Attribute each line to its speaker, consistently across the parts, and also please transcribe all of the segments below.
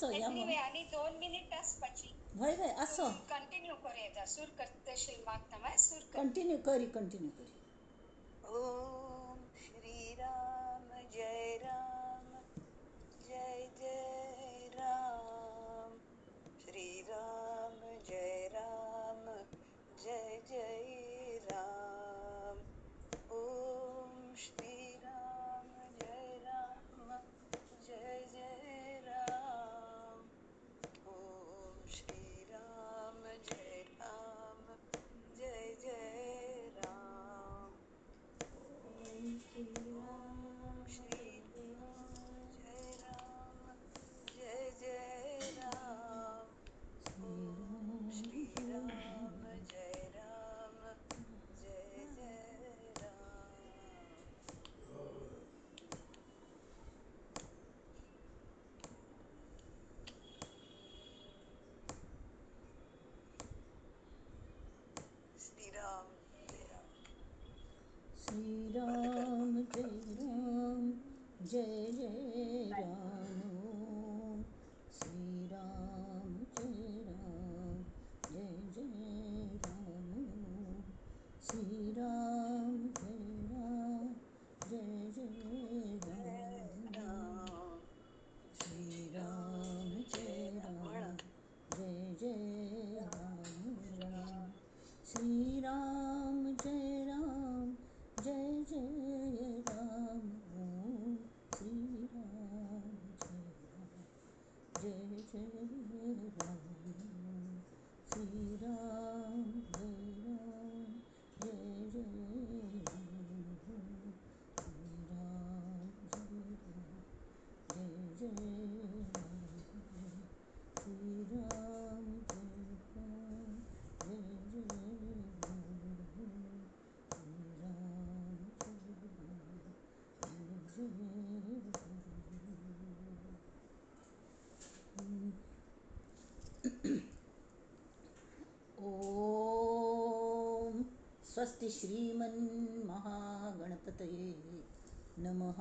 Speaker 1: असो या
Speaker 2: येतली वे आनी 2 मिनिट आसपाची.
Speaker 1: व्हय व्हय असो.
Speaker 2: कंटिन्यू करूं येता, सुर करतशे मागता मागीर सुर कर.
Speaker 1: कंटिन्यू करी, कंटिन्यू करी.
Speaker 3: ओम श्री राम जय राम जय जय राम, श्री राम जय राम जय जय राम. ओम श्री राम जय राम जय जय राम. ओम श्री राम जय राम जय जय राम. ओम श्री राम जय राम जय जय राम. ओम श्री राम जय राम जय जय राम. श्री राम जय राम.
Speaker 1: श्री राम जय राम जय जय राम. ओम श्री राम जय राम जय जय राम. श्री राम जय राम जय जय राम.
Speaker 3: राम
Speaker 1: श्री राम जय राम जय जय राम. श्री राम जय राम जय जय राम. ओम श्री राम जय राम जय जय राम. श्री राम जय राम जय जय राम. श्री राम जय राम जय जय राम. श्री राम जय राम जय जय राम. श्री राम जय राम जय जय राम. ॐ स्वस्ति श्रीमन्महागणपतये नमः.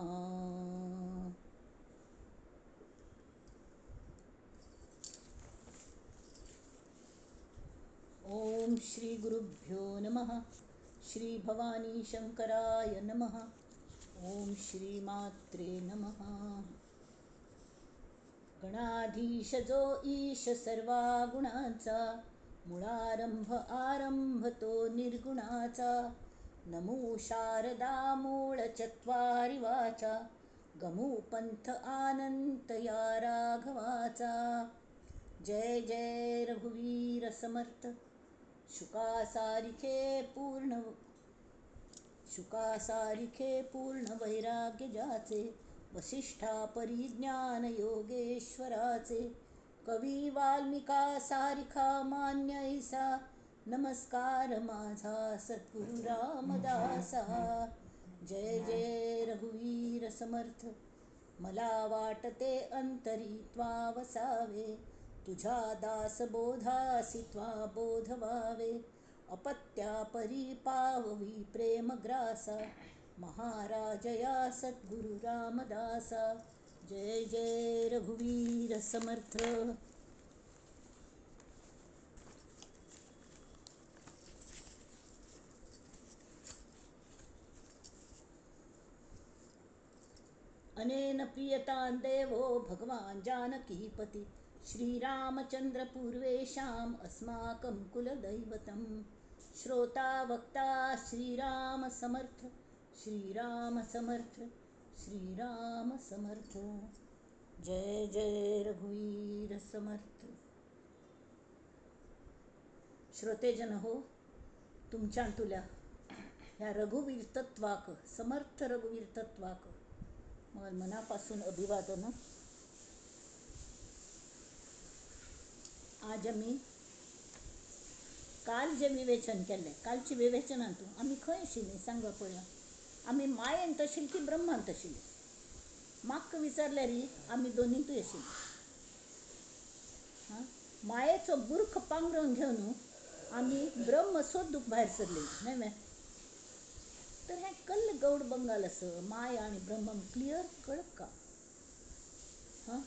Speaker 1: ॐ श्री गुरुभ्यो नमः. श्री भवानी शंकराय नमः. ॐ श्री मात्रे नमः. गणाधीश जो ईश सर्वा गुणांचा, मुळारंभ आरंभ तो निर्गुणाचा. नमो शारदा मूळ चत्वारि वाचा, गमू पंथ आनंत या राघवाचा. जय जय रघुवीर समर्थ. शुकासारिखे पूर्ण वैराग्य ज्याचे, वसिष्ठा परिज्ञान योगेश्वराचे. कवी वाल्मिका सारिखा मान्य ऐसा, नमस्कार माझा सद्गुरु रामदासा. जय जय रघुवीर समर्थ. मला वाटते अंतरी त्वा वसावे, तुझ्या दासबोधासी त्वा बोधवावे. अपत्या परी पाववी प्रेमग्रासा, महाराजया सद्गुरु रामदासा. जय जय रघुवीर समर्थ. अनेन प्रियतां देवो भगवान् जानकीपति, श्रीरामचंद्र पूर्वेषाम् अस्माकं कुलदैवतम्. श्रोता वक्ता श्रीराम समर्थ, श्रीराम समर्थ, श्रीराम समर्थ. जय जय रघुवीर समर्थ. श्रोतेजन हो, तुमच्या तुल्या ह्या रघुवीर तत्वाक, समर्थ रघुवीर तत्वाक मग मनापासून अभिवादन. आज आमी काल जें विवेचन केल्लें, कालचें विवेचनांतू आमी खंय आशिल्लीं सांगा पळया. आमी मायेंत आशिल्ली की ब्रह्मांत आशिल्ली? म्हाका विचारल्यार आमी दोनींतूय आशिल्ली. हां, मायेचो बुर्ख पांगरून घेवन आमी ब्रह्म सोदूंक भायर सरली न्हय न्हय. तर हें कल्ल गौड बंगाल आसा, माया आनी ब्रह्म क्लियर कळका. हां,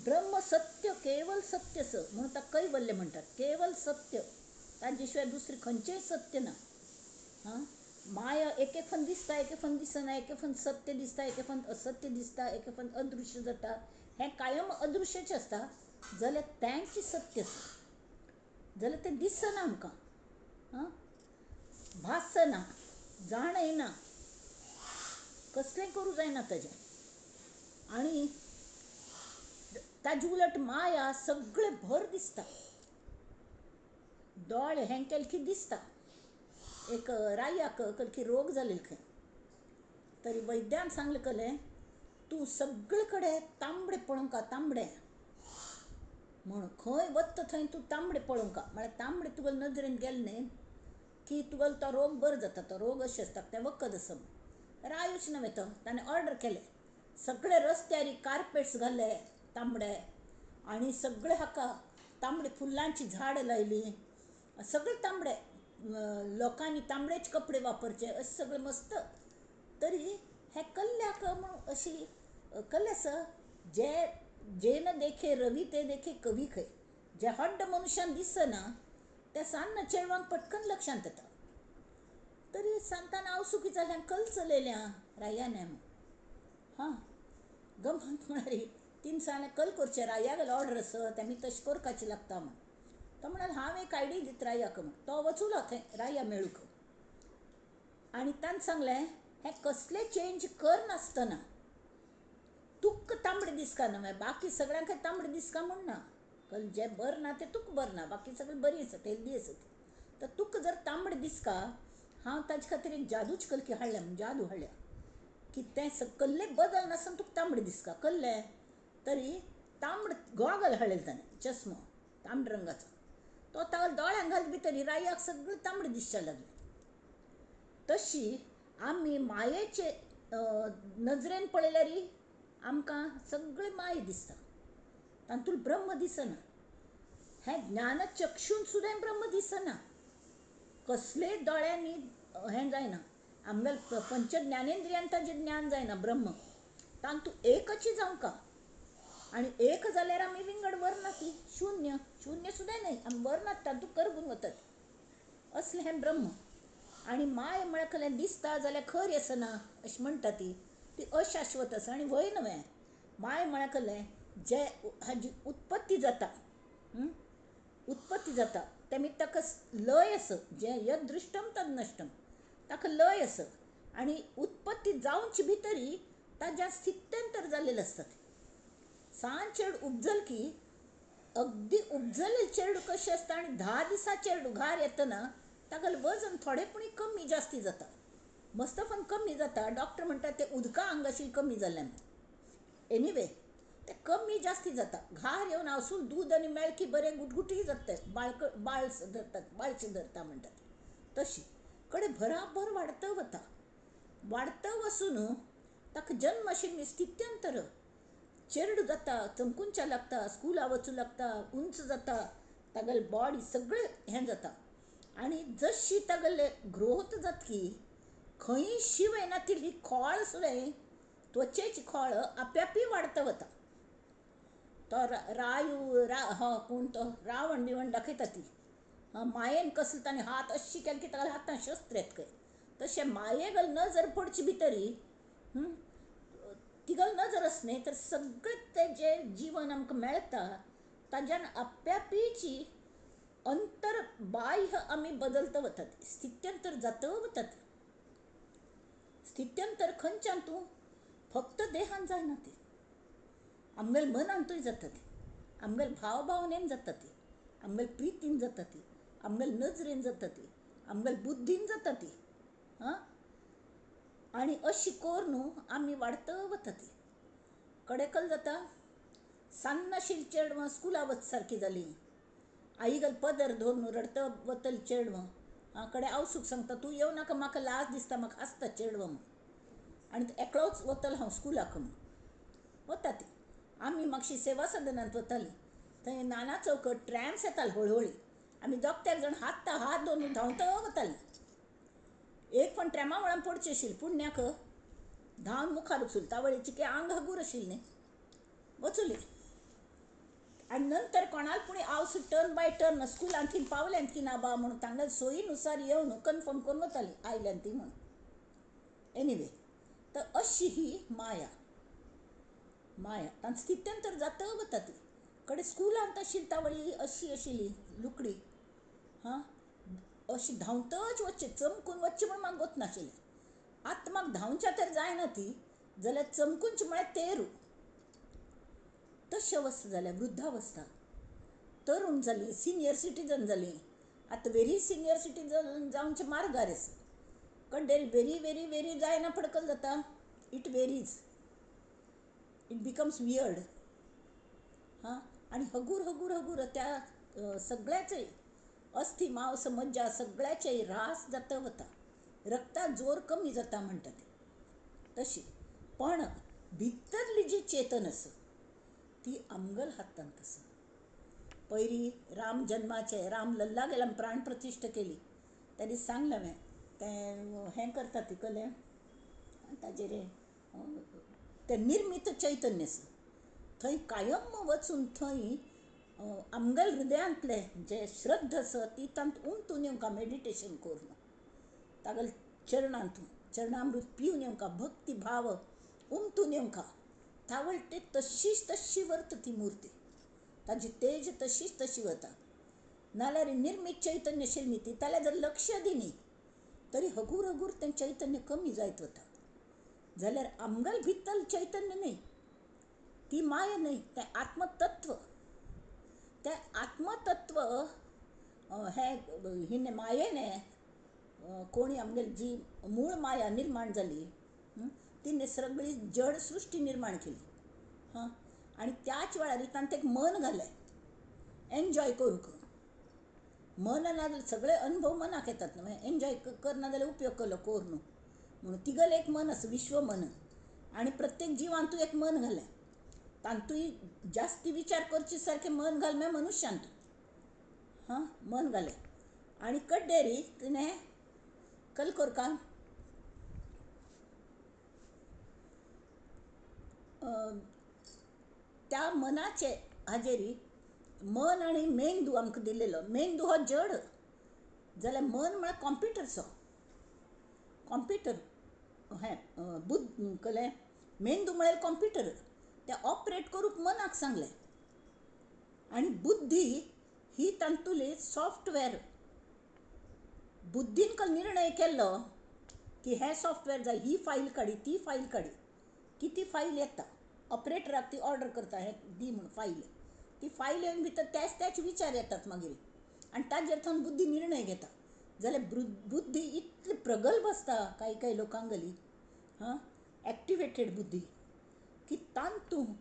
Speaker 1: ब्रह्म सत्य, केवल सत्य स म्हणून ताका कैवल्य म्हणटात. केवल सत्य, ताजे शिवाय दुसरें खंयचेंय सत्य ना. हां, माया एक एक फन दिसता, एक फन दिसना, एक फन सत्य दिसता, एक फन असत्य दिसता, एक फन अदृश्य जाता. हें कायम अदृश्यच आसता जाल्यार तेंच सत्य आसा, जाल्यार तें दिसना आमकां. हां, भासना, जाणयना, कसलें करूं जायना ताजें. आनी ताजे उलट माया सगळें भर दिसता, दोळे हें केलें की दिसता. एक रायाक कलकी रोग जालेलो खंय, तरी वैद्यान सांगलें कलें तूं सगळे कडेन तांबडे पळोवंका, तांबडे म्हूण खंय वता थंय तूं तांबडे पळोवंका. म्हळ्यार तांबडे तुगेले नदरेन गेलें न्ही की तुगेलो तो रोग बरो जाता. तो रोग अशें आसता, तें वखद आसा. रायूच न्हय तो, ताणें ऑर्डर केलें, सगळे रस्त्यार कार्पेट्स घाले तांबडे आनी सगळे हाका तांबडे फुलांचीं झाडां लायलीं, सगळे तांबडे, लोकांनी तांबडेच कपडे वापरचे अशें सगळें मस्त. तरी हे कल्ल्याक म्हूण अशी कल्ले आसा, जे जे न देखे रवी ते देखे कवी खंय. जे हड्ड मनुष्यान दिसना त्या सान्न चेडवांक पटकन लक्षांत येता. तरी सांतान आवसुकी जाल्यान कल चलयल्या रायाने. हां, गमत म्हळ्यार तीन सांगलें कल करचें, राया गेलो ऑर्डर आसा तेमी तशें करपाचें लागता म्हूण. तो म्हणाल हांव एक आयडी दित रायाक म्हूण. तो वचूलो थंय राया मेळूंक आनी ताणें सांगलें हें कसलें चेंज कर नासतना तुका तांबडें दिसका न्हय, बाकी सगळ्यांक तांबडें दिसका म्हूण ना, कल जें बरें ना तें तुका बरें ना, बाकी सगळीं बरीं आसत, हेल्दी आसत. तर तुका जर तांबडें दिसका, हांव ताजे खातीर एक जादूच कलकी हाडल्या म्हूण, जादू हाडल्या की तें कल्लें बदल नासतना तुका तांबडें दिसका. कल्लें तरी तांबडें गॉगल हाडलें ताणें, चश्मो तांबड्या रंगाचो, तो ताका दोळ्यांक घाल भितर रायाक सगळें तांबडें दिसचें लागलें. तशी आमी मायेचे नजरेन पळयल्यार आमकां सगळें माय दिसता, तातूंत ब्रह्म दिसना. हें ज्ञानचक्षून सुद्दां ब्रह्म दिसना, कसले दोळ्यांनी हें जायना. आमगेल्या पंचज्ञानेंद्रियान ताजें ज्ञान जायना ब्रह्म, तातूंत एकच जावंका. आनी एक जाल्यार आमी विंगड वरना, ती शून्य, शून्य सुद्दां न्हय, आमी वरनात, तातूंत करगून वतात. असलें हें ब्रह्म. आनी माय म्हळ्यार कसलें दिसता जाल्यार खरी आसना अशें म्हणटा, ती ती अशाश्वत आसा आनी व्हय न्हय. माय म्हळ्यार कसलें जे हाजी उत्पत्ती जाता, उत्पत्ती जाता तेमी ताका लय आसा, जें यद दृश्टम तद नश्टम, ताका लय आसा. आनी उत्पत्ती जावचे भितरी ताज्या स्थित्यंतर जाल्लें आसता. सान चेडूं उपजल की अगदी उपजलें चेडूं कशें आसता आनी 10 दिसां चेडूं घार येतना तागेलें वजन थोडेपणी कमी जास्ती जाता, मस्तफन कमी जाता. डॉक्टर म्हणटा तें उदका आंगाशी कमी जालें. एनिवे तें कमी जास्ती जाता. घार येवन हांवसून दूद आनी मेळकी बरें गुटगुटी जाता, बाळक बाळ धरतात, बाळशें धरता म्हणटात तशी कडे भराभर वाडत वता. वाडत वसून ताका जन्म आशिल्ली स्थित्यंतर, चेरडू जाता, चमकुंच्या लागता, स्कुला वचूं लागता, उंच जाता, तागेले बॉडी सगळें हें जाता. आनी जशी तागेले ग्रोथ जातकी खंय शीव येना ती खोळ सुद्दां त्वचेची खोळ आप्यापी वाडत वता. तो रायू रा हो कोण तो रावण बिवण दाखयता ती मायेन कसलो ताणें हात अशी केले की तागेल्या हातान शस्त्र येत खंय. तशें मायेगल नजर पडची भितरी तिगल नजर आस न्ही तर सगळें तें जें जीवन आमकां मेळटा ताज्यान आप्यापीची अंतर बाह्य आमी बदलत वतात, स्थित्यंतर जात वतात. स्थित्यंतर खंयच्यान तूं फक्त देहान जायना, ती आमगेले मनांतूय जाता, ती आमगेले भावभावनेन जाता, ती आमगेले प्रितीन जाता, ती आमगेले नजरेन जाता, ती आमगेले बुद्धीन जाता ती. हां, आनी अशी कोर न्हू आमी वाडत वता. ती कडेकल जाता. सान्नाशील चेडवां स्कुला वच सारकी जाली, आई गल पदर धरून रडत वतली चेडवां. हां, कडे आवसूक सांगता तूं येवं नाका, म्हाका लाज दिसता, म्हाका आसता चेडवां म्हूण, आनी एकलोच वतलो हांव स्कुलाक म्हूण वता ती. आमी मातशी सेवा सदनांत वतालीं, थंय नाना चौकट ट्रॅम्स येताले हळुहळी. आमी दोग जाण हात हात धरून धांवत वतालीं. एक पण ट्रॅमा वळान पडचें आशिल्लें, पुण्याक धांवन मुखार वचून तावळीची की आंग हगूर आशिल्लें न्ही, वचुली. नंतर कोणाल पुणी हांव टर्न बाय टर्न स्कुलांत थंय पावल्यान की ना बा म्हणून तांगेले सोयीनुसार येवन कन्फर्म करून वताली आयल्यान ती म्हणून. एनिवे, तर अशी ही माया. माया तांकां स्थित्यंतर जाता वता ती कडे स्कुलांत आशिल्ली तावळी अशी आशिल्ली लुकडी, हां, अशी धांवतच वचचें, चमकून वचचें म्हूण म्हाका वचनाशिल्लें. आतां म्हाका धांवच्या तर जायना ती, जाल्यार चमकूनच म्हळ्यार तेरू. तशी अवस्था जाल्या, वृद्धावस्था. तरुण जाली, सिनियर सिटीजन जाली, आतां व्हेरी सिनियर सिटीजन जावचे मार्गार आसा. कंडेरी व्हेरी व्हेरी व्हेरी जायना पडकल जाता. It varies, it becomes weird. हां, आनी हगूर हगूर हगूर त्या सगळ्याचेय अस्थी मांस मज्जा सगळ्याचेय ऱ्हास जाता वता, रक्ता जोर कमी जाता म्हणटा ते तशी. पण भितरली जी चेतन आसा ती आमगल हातांत आसा. पयरी राम जन्माचे राम लल्ला गेला प्राण प्रतिश्ठा केली तेणी सांगलें हांवें तें हें करता ती कलें ताजेर तें निर्मीत चैतन्य आसा थंय कायम वचून थंय आमगेल हृदयांतलें जें श्रद्धा आसा ती तांत उमतून येवंका मेडिटेशन करून तागेले चरणांत चरणामृत पिवन येवंका भक्ती भाव उमतून येवंका. तावळ ते तशीच तशी वरता ती मूर्ती, ताजी तेज तशीच तशी वता. नाल्यार निर्मीत चैतन्य आशिल्ली ती ताल्यार जर लक्ष दिनी तरी हगूर हगूर तें चैतन्य कमी जायत वता. जाल्यार आमगेल भितर चैतन्य न्हय, ती माया न्हय, तें आत्मतत्व. तें आत्मतत्व हें हिणे मायेने कोणी आमगेली जी मूळ माया निर्माण जाली तिणे सगळी जड सृश्टी निर्माण केली. हां, आनी त्याच वेळार तांकां एक मन घालें एन्जॉय करूंक. मन ना जाल्यार सगळे अनुभव मनाक येतात न्हय, एन्जॉय करना जाल्यार उपयोग केलो कोर न्हू म्हणून तिगेलें एक मन आसा विश्व मन, आनी प्रत्येक जिवांतूय एक मन घालें. तांतूय जास्ती विचार करचे सारकें मन घाल मनुष्यांत. हां, मन घालें आनी कड्डेरी तिणें कल कोरका त्या मनाचे हाजेरी मन आनी मेंदू आमकां दिलेलो. मेंदू हो जड जाल्यार मन म्हळ्यार कॉम्प्युटरचो कॉम्प्युटर हें बुद्द कलें मेंदू म्हळ्यार कॉम्प्युटर, तें ऑपरेट करूंक मनाक सांगलें. आनी बुद्धी ही तांतुली सॉफ्टवेअर. बुद्धीन कल निर्णय केल्लो की हें सॉफ्टवेअर जाय, ही फायल काडी ती फायल काडी, की ती फायल येता ऑपरेटराक ती ऑर्डर करता हें दी म्हूण फायल, ती फायल येवन भितर त्याच त्याच विचार येतात मागीर आनी ताजेर थंय बुद्धी निर्णय घेता. जाल्यार बुद्धी इतली प्रगल्भ आसता कांय कांय लोकांगेली, हां, एक्टिवेटेड बुद्धी, की तांतूंत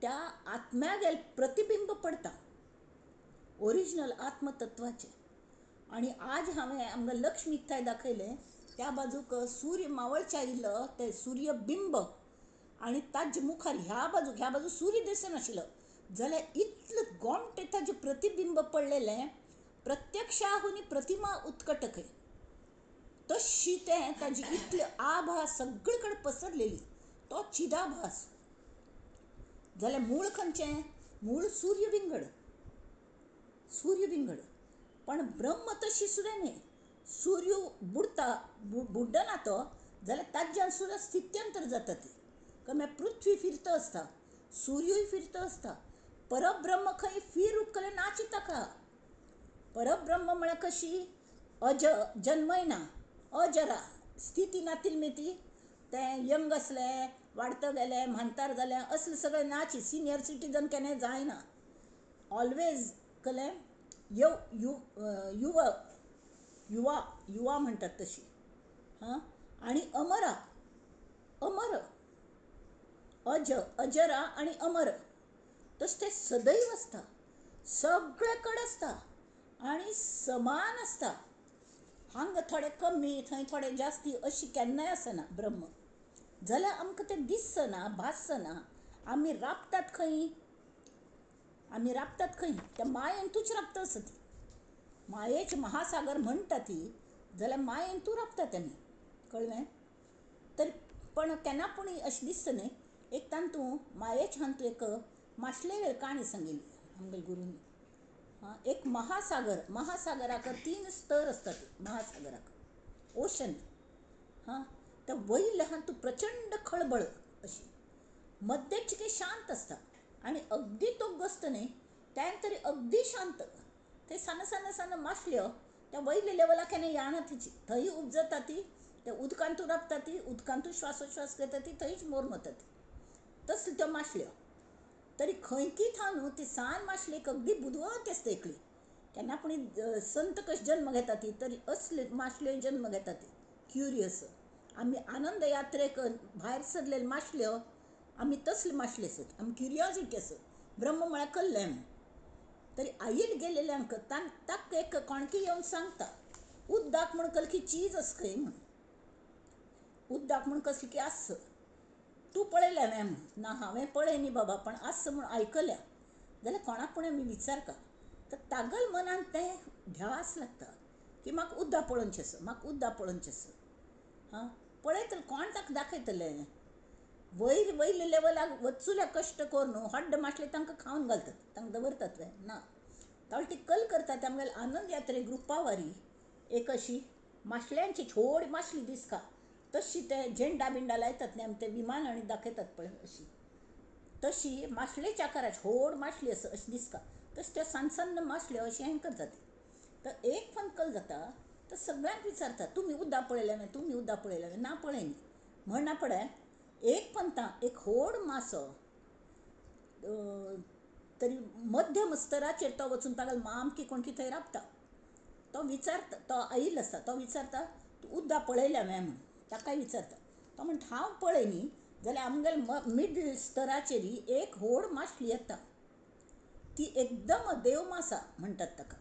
Speaker 1: त्या आत्म्यागेल प्रतिबिंब पडटा ओरिजिनल आत्मतत्वाचें. आनी आज हांवें आमकां लक्ष्मीक थंय दाखयलें त्या बाजूक सूर्य मावळच्या आयिल्लो तें सूर्यबिंब आनी ताजे मुखार ह्या बाजूक ह्या बाजू सूर्य दिसनाशिल्लो जाल्यार इतलें गोमटें ताजें प्रतिबिंब पडलेलें प्रत्यक्षाहुनी प्रतिमा उत्कट खंय तशी तें ताजी इतली आभा सगळे कडेन पसरलेली, तो चिदाभास. जाल्यार मूळ खंयचें? मूळ सूर्य विंगड, सूर्य विंगड. पण ब्रह्म तशी सुद्दां न्हय. सूर्य बुडता बुड्डना तो जाल्यार ताज्यान सुद्दां स्थित्यंतर जाता ती. कारण पृथ्वी फिरता आसता, सूर्यूय फिरता आसता, परब्रह्म खंय फिरूक कलें नाची ताका. परब्रह्म म्हळ्यार कशी अज जन्मय ना, अजरा स्थिती नातील मी ती तें यंग आसलें वाडत गेलें म्हानतार जालें असलें सगळें नाची. सिनियर सिटीजन केन्नाय जायना, ऑलवेज कलें यव यु युव युवा युवा म्हणटात तशी. हां, आनी अमरा अमर अज अजरा आनी अमर तशें तें सदैव आसता, सगळे कडेन आसता आनी समान आसता. हांगा थोडे कमी थंय थोडे जास्ती अशी केन्नाय आसना ब्रह्म. जाल्यार आमकां तें दिसना भासना. आमी राबतात खंय, आमी राबतात खंय त्या मायेंतूच राबता आसा ती. मायेच महासागर म्हणटा ती, जाल्यार मायेंतू राबतात आमी, कळ्ळें? तर पण केन्ना पूण अशें दिसता न्हय. एक तांतू मायेच हांतू एक माशले काणी सांगिल्ली. आमगेल्या गुरूंनी. हां, एक महासागर, महासागराक 3 स्तर आसतात. महासागराक ओशन, हां, त्या वयल्या आहा तूं प्रचंड खळबळ अशी, मध्येच काही शांत आसता आनी अगदी तो गस्त न्ही त्यान तरी अगदी शांत. ते सान सान सान मासल्यो त्या वयल्या लेवलाक केन्ना याना तिची, थंय उपजता ती, त्या उदकांतू राबता ती, उदकांतू श्वासोश्वास घेता ती, थंयच मोरून वता ती. तसल्यो त्यो मासल्यो. तरी खंय की थावन न्हू ती सान मासलेक अगदी बुदवंत आसता एकली. केन्ना पूण संत कशे जन्म घेता ती, तरी असले मासल्यो जन्म घेता ती क्युरियस. आमी आनंद यात्रेक भायर सरलेले मासल्यो आमी तसले मासले आसत, आमी क्युरियोसिटी आसत, ब्रह्म म्हळ्यार कल्लें आमी. तरी आईल गेलेल्यांक ताका एक कोणकी येवन सांगता उद्दाक म्हूण कलकी चीज आस खंय म्हूण, उद्दाक म्हूण कसली की आस, तूं पळयल्या न्हय म्हूण. ना हांवें पळय न्ही बाबा, पण आस म्हूण आयकल्या. जाल्यार कोणाक पूण आमी विचारता तर तागल मनान तें ध्यास लागता की म्हाका उद्दा पळोवचें आसा, म्हाका उद्दा पळोवचें आसा. हां, पळयतले कोण ताका दाखयतले? वयर वयल्या लेवलाक वचुल्या कश्ट करून हड्ड मासले तांकां खावन घालतात, तांकां दवरतात वे ना. तावळ ती कल करतात. आमगेले आनंद यात्रे ग्रुपावारी एक अशी मासल्यांची व्हड मासली दिसता तशी ते झेंडा बिंडा लायतात न्ही आमी ते विमान आनी दाखयतात पळय अशी, तशी मासलेच्या आकाराची व्हड मासली आसा अशी दिसता. तशें त्यो सान सान्न मासल्यो अशें हें करतात. तर एक फन कल जाता तर सगळ्यांक विचारता तुमी उद्दा पळयल्या न्हय, तुमी उद्दा पळयल्या न्हय? ना पळय न्ही म्हणना पळय. एक पंता एक व्हड मासो तरी मध्यम स्तराचेर तो वचून ताका मामकी कोणकी थंय राबता. तो विचारता, तो आयिल्लो आसता, तो विचारता तूं उद्दा पळयल्या न्हय म्हूण. ताकाय विचारता, तो म्हणटा हांव पळय न्ही जाल्यार आमगेले मिडल स्तराचेर एक व्हड मासली येता, ती एकदम देवमासा म्हणटात ताका.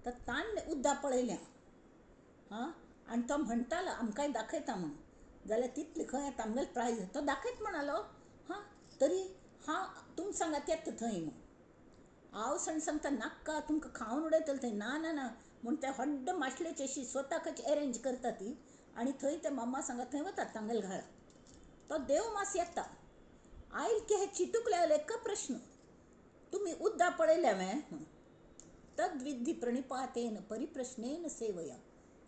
Speaker 1: तर ताणें उद्दा पळयल्या, हां, आनी तो म्हणटालो आमकांय दाखयता म्हूण. जाल्यार तितले खंय आतां आमगेले प्रायज तो दाखयत म्हणालो. हां, तरी हांव तुम सांगात येता थंय म्हूण. हांव सण सांगता नाका तुमकां खावन उडयतलें थंय, ना ना ना म्हूण ते हड्ड मासलेची अशी स्वताकच एरेंज करता ती आनी थंय ते मम्मा सांगा थंय वतात तांगेले घरा. तो देवमास येता आयल की हे चिटूक लागले एक प्रश्न, तुमी उद्दा पळयल्या वे म्हूण. तद्विद्धी प्रणिपातेन परिप्रश्नेन सेवया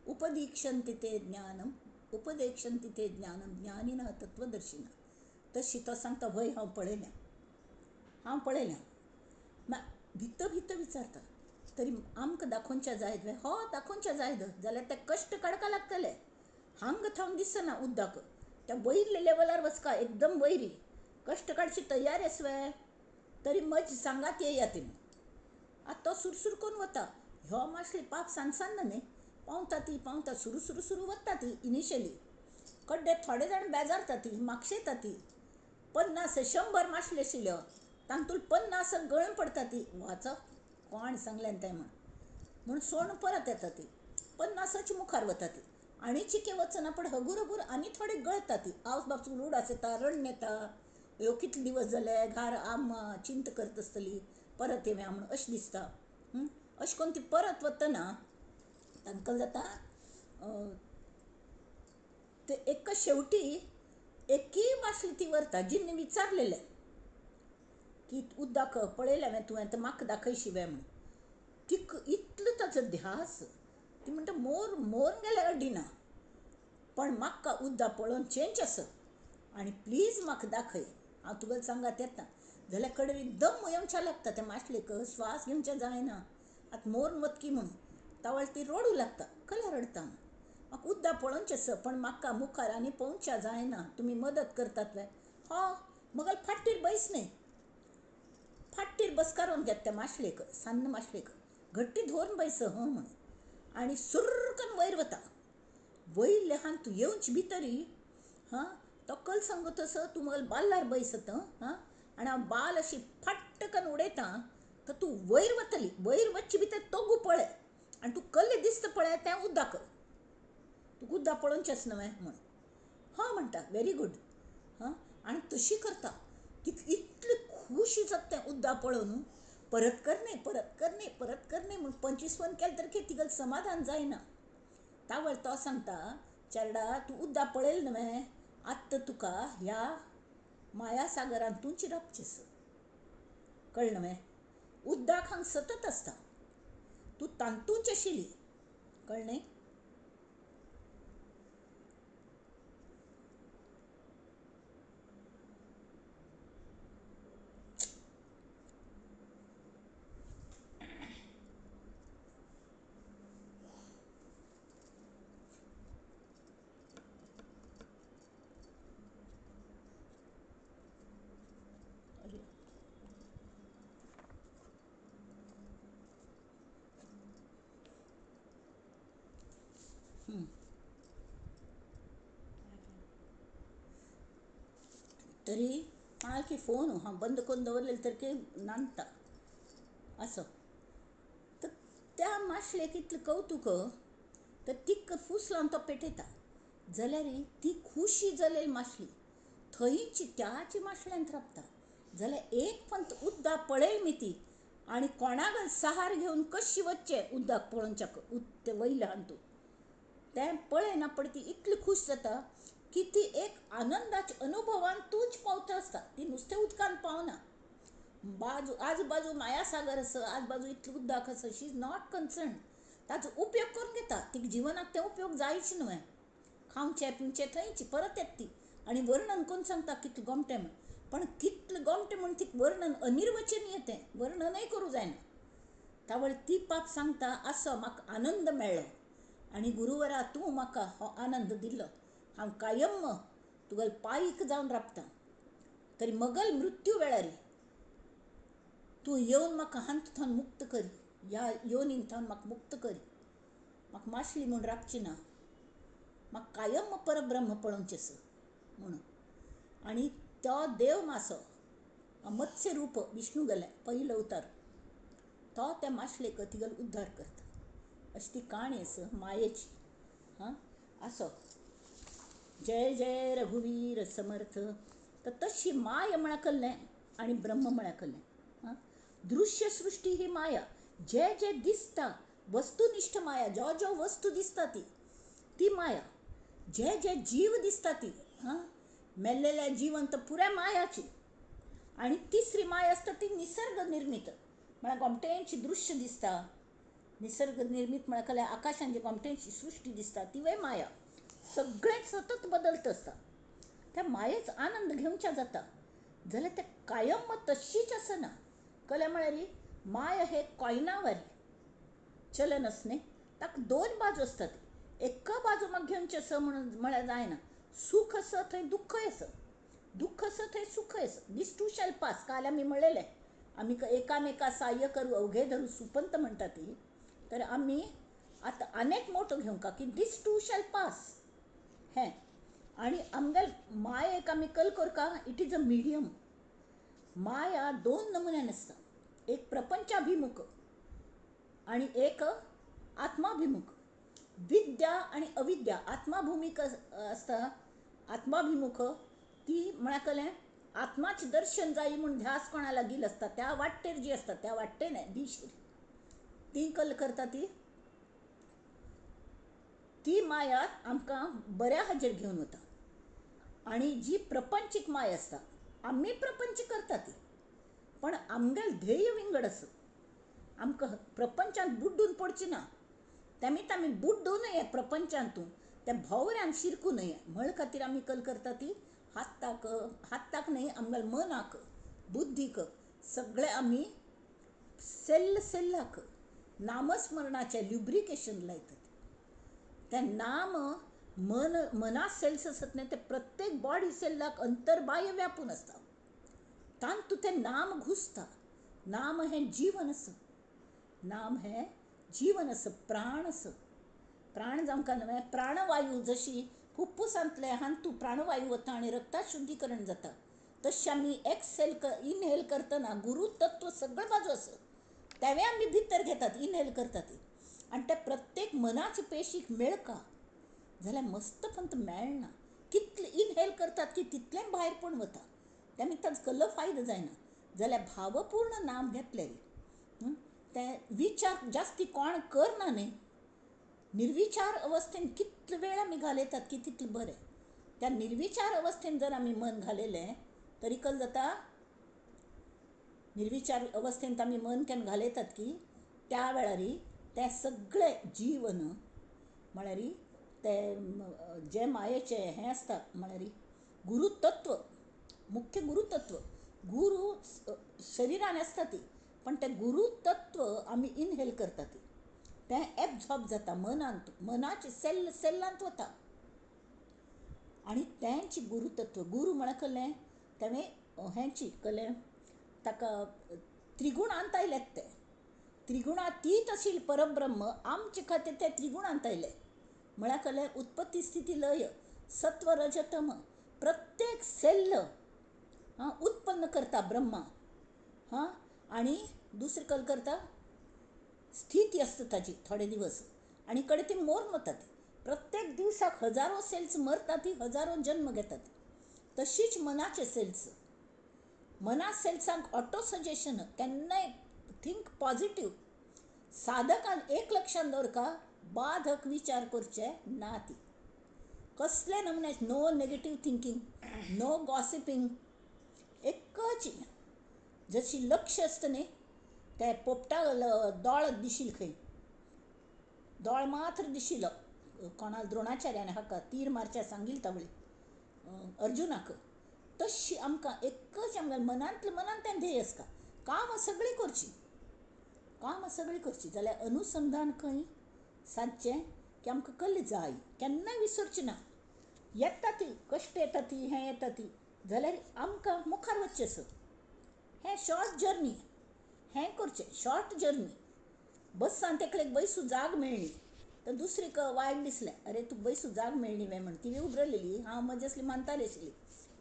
Speaker 1: उपदीक्षन्ति ते ज्ञानम उपदेक्षन्ति ते ज्ञानम ज्ञानिनः तत्वदर्शिनः. तशी तो सांगता व्हय हांव पळयल्या, हांव पळयल्या. भितर भितर विचारता तरी आमकां दाखोवच्या जायत वे? हो दाखोवच्या जायत जाल्यार ते कश्ट काडपा लागतले. हांगा थावन दिसना उद्दाक, त्या वयल्या लेवलार वचका एकदम वयरी कश्ट काडची तयारी आस वे? तरी मज सांगात येया तिणें. आतां तो सुरसुर करून वता. ह्यो मासली पाप सान सान्न न्ही, पावता ती पावता सुरू सुरू सुरू वता ती इनिशियली. कड्डे थोडे जाण बेजारता ती, मागशेता ती. 50 100 मासल्यो आशिल्ल्यो तांतूल 50 गळून पडटा ती. वाच कोण सांगलें तें म्हूण म्हूण सोण परत येता ती. 50च मुखार वता ती आनी चिके वचना पण हगूर हगूर आनी थोडे गळटा ती. आवस बापसून उडास येता, रडण येता, ह्यो कितले दिवस जाले घार आम्मा चिंता करत आसतली परत येवया म्हूण अशें दिसता. अशें करून ती परत वतना तांकां जाता ते एक शेवटी एकय मासली ती व्हरता जिन्ने विचारलेलें की उद्दाक पळयलें हांवें तुवें आतां म्हाका दाखयशी वे म्हूण. तिका इतलो ताचो ध्यास, ती म्हणटा मोर मोर गेल्यार अडिना पण म्हाका उद्दा पळोवचेंच आसा आनी प्लीज म्हाका दाखय, हांव तुका सांगात येता. जाल्यार कडेन दम येवच्या लागता त्या मासलेक, श्वास घेवच्या जायना आतां मोर वतकी म्हूण. तावळ ती रडूं लागता, कला रडटा, म्हाका उद्दा पळोवचें आसा पण म्हाका मुखार आनी पळोवच्या जायना, तुमी मदत करतात वे? हो मगल फाटीर बैस न्ही, फाटीर बसकारोवन घेता त्या मासलेक, सान्न मासलेक घट्टी धरून बैस हं म्हूण आनी सुर्रकन वयर वता. वयल्या हान तूं येवच भितरी, हां, तो कल सांगो तसो तूं मगल बाल्लार बैसत हां आनी हांव बाल अशी फाट्टकन उडयता तर तूं वयर वतली, वयर वचचे भितर तोगू पळय आनी तूं कल्ले दिसता पळय तें उद्दा कर, तुका उद्दा पळोवचेंच न्हय म्हूण. हां म्हणटा व्हेरी गुड. हां, आनी तशी करता. इतली खुशी जाता तें उद्दा पळोवन, परत करणे परत करणे परत करणे म्हूण 25 वन केलें तर कितें तिगेलें समाधान जायना. तावळ तो सांगता चेरडा तूं उद्दा पळयलें न्हय आत्तां तुका ह्या मायासागरान तूंच राबचें आसा, कळ्ळें न्हय? उद्दाक हांग सतत आसता, तूं तांतूच आशिल्ली. कळ्ळें? तरी म्हणाल की फोन हांव बंद करून दवरलेले तर की नांदता असो. तर त्या माशलेक इतलें कवतूक तर तिका फूस लावन तो पेटयता जाल्यार ती खुशी जालेली मासली थंयची त्याच माशल्यांत राबता. जाल्यार एक पंत उद्दा पळयल मी ती आनी कोणाक सहार घेवन कशी वचचें उद्दाक पळोवच्याक ते वयल्या हातूंत तें पळयना पण ती इतली खूश जाता की ती एक आनंदाच्या अनुभवान तूच पावता आसता. ती नुस्तें उदकान पावना. बाजू आजूबाजू मायासागर आसा, आजबाजू इतलें उदक आसा, शी is not concern. ताचो उपयोग करून घेता. तिका जिवनाक तें उपयोग जायच न्हय. खावचें पिवचें थंयच परत येता ती आनी वर्णन करून सांगता कितलें गोमटें म्हूण. पण कितलें गोमटें म्हूण तिका वर्णन अनिर्वचनीय तें वर्णनय करूं जायना. तावळ ती पाप सांगता असो म्हाका आनंद मेळ्ळो आनी गुरुवरा तूं म्हाका हो आनंद दिलो. हांव कायम तुगेले पायीक जावन राबता. तरी मगल मृत्यू वेळार तूं येवन म्हाका हांत थंय मुक्त करी, ह्या योनीन थंय म्हाका मुक्त करी. म्हाका मासली म्हूण राबची ना, म्हाका कायम परब्रह्म पळोवचें आसा म्हणून. आनी तो देव मासो मत्स्य रूप विष्णू गेलें पयलो अवतार, तो त्या मासलेक तिगेलो उद्धार करता. अशी ती काणी आसा मायेची. हां असो जय जय रघुवीर समर्थ. तर तशी माय म्हळ्यार कल्लें आनी ब्रह्म म्हळ्यार कल्लें. हां दृश्य सृष्टी ही माया, जे जे दिसता वस्तुनिष्ठ माया, जो जो वस्तू दिसता ती ती माया, जे जे जीव दिसता ती, हां मेल्लेल्या जिवन तर पुराय मायाची. आनी तिसरी माया आसता ती निसर्ग निर्मीत, म्हळ्यार गोमटेंची दृश्य दिसता. निसर्ग निर्मीत म्हळ्यार कल्यार आकाशान जी गोमटेंची सृष्टी दिसता तिवूय माया. सगळें सतत बदलत आसता. त्या मायेच आनंद घेवच्या जाता जाल्यार तें कायम तशीच आसना. कल्या म्हळ्यार माया हे कॉयनावरी चलन आस न्ही, ताका दोन बाजू आसतात. एका बाजू म्हाका घेवचें आसा म्हणून म्हळ्यार जायना. सूख आसा थंय दुख्खय आसा, दुख्ख आसा थंय सुखय आसा. These two shall pass. काल आमी म्हणलेलें आमी एकामेका साह्य करू अवघे धरू सुपंत म्हणटा ती. तर आमी आतां आनेक मोटो घेवंका की दीस टू शॅल पास हें. आनी आमगेल मायेक आमी कल करका, it is a medium. माया दोन नमुन्यान आसता, एक प्रपंचाभिमुख आनी एक आत्माभिमुख. विद्या आनी अविद्या. आत्माभूमिक आसता, आत्माभिमुख ती म्हळ्यार कलें आत्माचें दर्शन जाय म्हूण ध्यास कोणा लागील आसता त्या वाटेर जी आसता त्या वाटेन दिशेर ती कल करता ती ती माया आमकां बऱ्या हाजेर घेवन वता. आनी जी प्रपंचीक माया आसता आमी प्रपंच करता ती, पण आमगेल ध्येय विंगड आसा. आमकां प्रपंचांत बुड्डून पडची ना, तेमीत आमी बुड्डू न्हय प्रपंचांतू, त्या भोंवऱ्यान शिरकू न्हय म्हळ खातीर आमी कल करता ती हाताक हाताक न्हय आमगेल मनाक बुद्धीक सगळे आमी सेल्ल सेल्लाक नामस्मरणाचें ल्युब्रिकेशन लायतात. तें नाम मन मना सेल्स आसत न्हय ते प्रत्येक बॉडी सेल्लाक अंतर्बाह्य व्यापून आसता. तातूंत तें नाम घुसता. नाम हें जीवन आसा, नाम हें जीवन आसा, प्राण आसा. प्राण जावंक न्हय प्राणवायू जशी फुफ्फुसांतले हातूंत प्राणवायू वता आनी रक्ता शुद्धीकरण जाता, तशें आमी एक्सहेल इनहेल करतना गुरू तत्व सगळे बाजू आसा तेंवूय आमी भितर घेतात, इनहेल करतात. आनी ते प्रत्येक मनाचे पेशीक मेळका जाल्यार मस्तपंत मेळना. कितलें इनहेल करतात की तितलें भायर पण वता, तेमी ताचो कसलो फायदो जायना. जाल्यार भावपूर्ण नाम घेतलें तें विचार जास्ती कोण करना न्ही. निर्विचार अवस्थेन कितले वेळ आमी घालयतात की तितलें बरें. त्या निर्विचार अवस्थेन जर आमी मन घालयलें तरी कल जाता निर्विचार अवस्थेंत आमी मन केन्ना घालयतात की त्या वेळार तें सगळें जीवन म्हळ्यार ते जे मायेचें हें आसता म्हळ्यार गुरुतत्व, मुख्य गुरुतत्व, गुरू शरिरान आसता ती, पण तें गुरुतत्व आमी इनहेल करतात, तें एब्झॉर्ब जाता मनांत, मनाचे सेल सेल्लांत वता आनी तेंच गुरुतत्व. गुरू म्हळ्यार कळ्ळें तेणें हेंची कळ्ळें ताका त्रिगुणांत आयल्यात, ते त्रिगुणातीत आशिल्लें परब्रह्म आमचे खातीर ते त्रिगुणांत आयले म्हळ्यार कळ्ळें उत्पत्ती स्थिती लय सत्व रज तम प्रत्येक सेल्ल हां उत्पन्न करता ब्रह्मा हां, आनी दुसरें कल करता स्थिती आसता ताजी थोडे दिवस आनी कडेन ती मोर वतात. प्रत्येक दिवसाक हजारो सेल्स मरतात, ती हजारो जन्म घेतात. तशीच मनाचे सेल्स, मना सेल्सांक ऑटो सजेशन केन्नाय थिंक पॉझिटिव्ह. साधकान एक लक्षांत दवरका, बाधक विचार करचे ना, ती कसले नमुने, no negative thinking, no gossiping, एकच जशी लक्ष आसता न्ही ते पोपटा दोळ दिशील खंय, दोळ मात्र दिशिल्लो कोणा द्रोणाचार्यान हाका तीर मारच्या सांगील तावळी अर्जुनाक, तशी आमकां एकच आमकां मनांतले मनांत तें ध्येय आसता. कामां सगळीं करचीं, कामां सगळीं करचीं जाल्यार अनुसंधान खंय सादचें की आमकां कल्ले जाय, केन्नाय विसरचें ना. येता ती कश्ट येता ती हें येता ती जाल्यार आमकां मुखार वचचें सर. हें शॉर्ट जर्नी हें करचें, शॉर्ट जर्नी. बसांत एकलेक बैसू जाग मेळ्ळी तर दुसरी वायट दिसलें, अरे तूं बैसू जाग मेळ्ळी वे म्हण, ती उबरलेली हांव म्हजे असली मानताली आशिल्ली.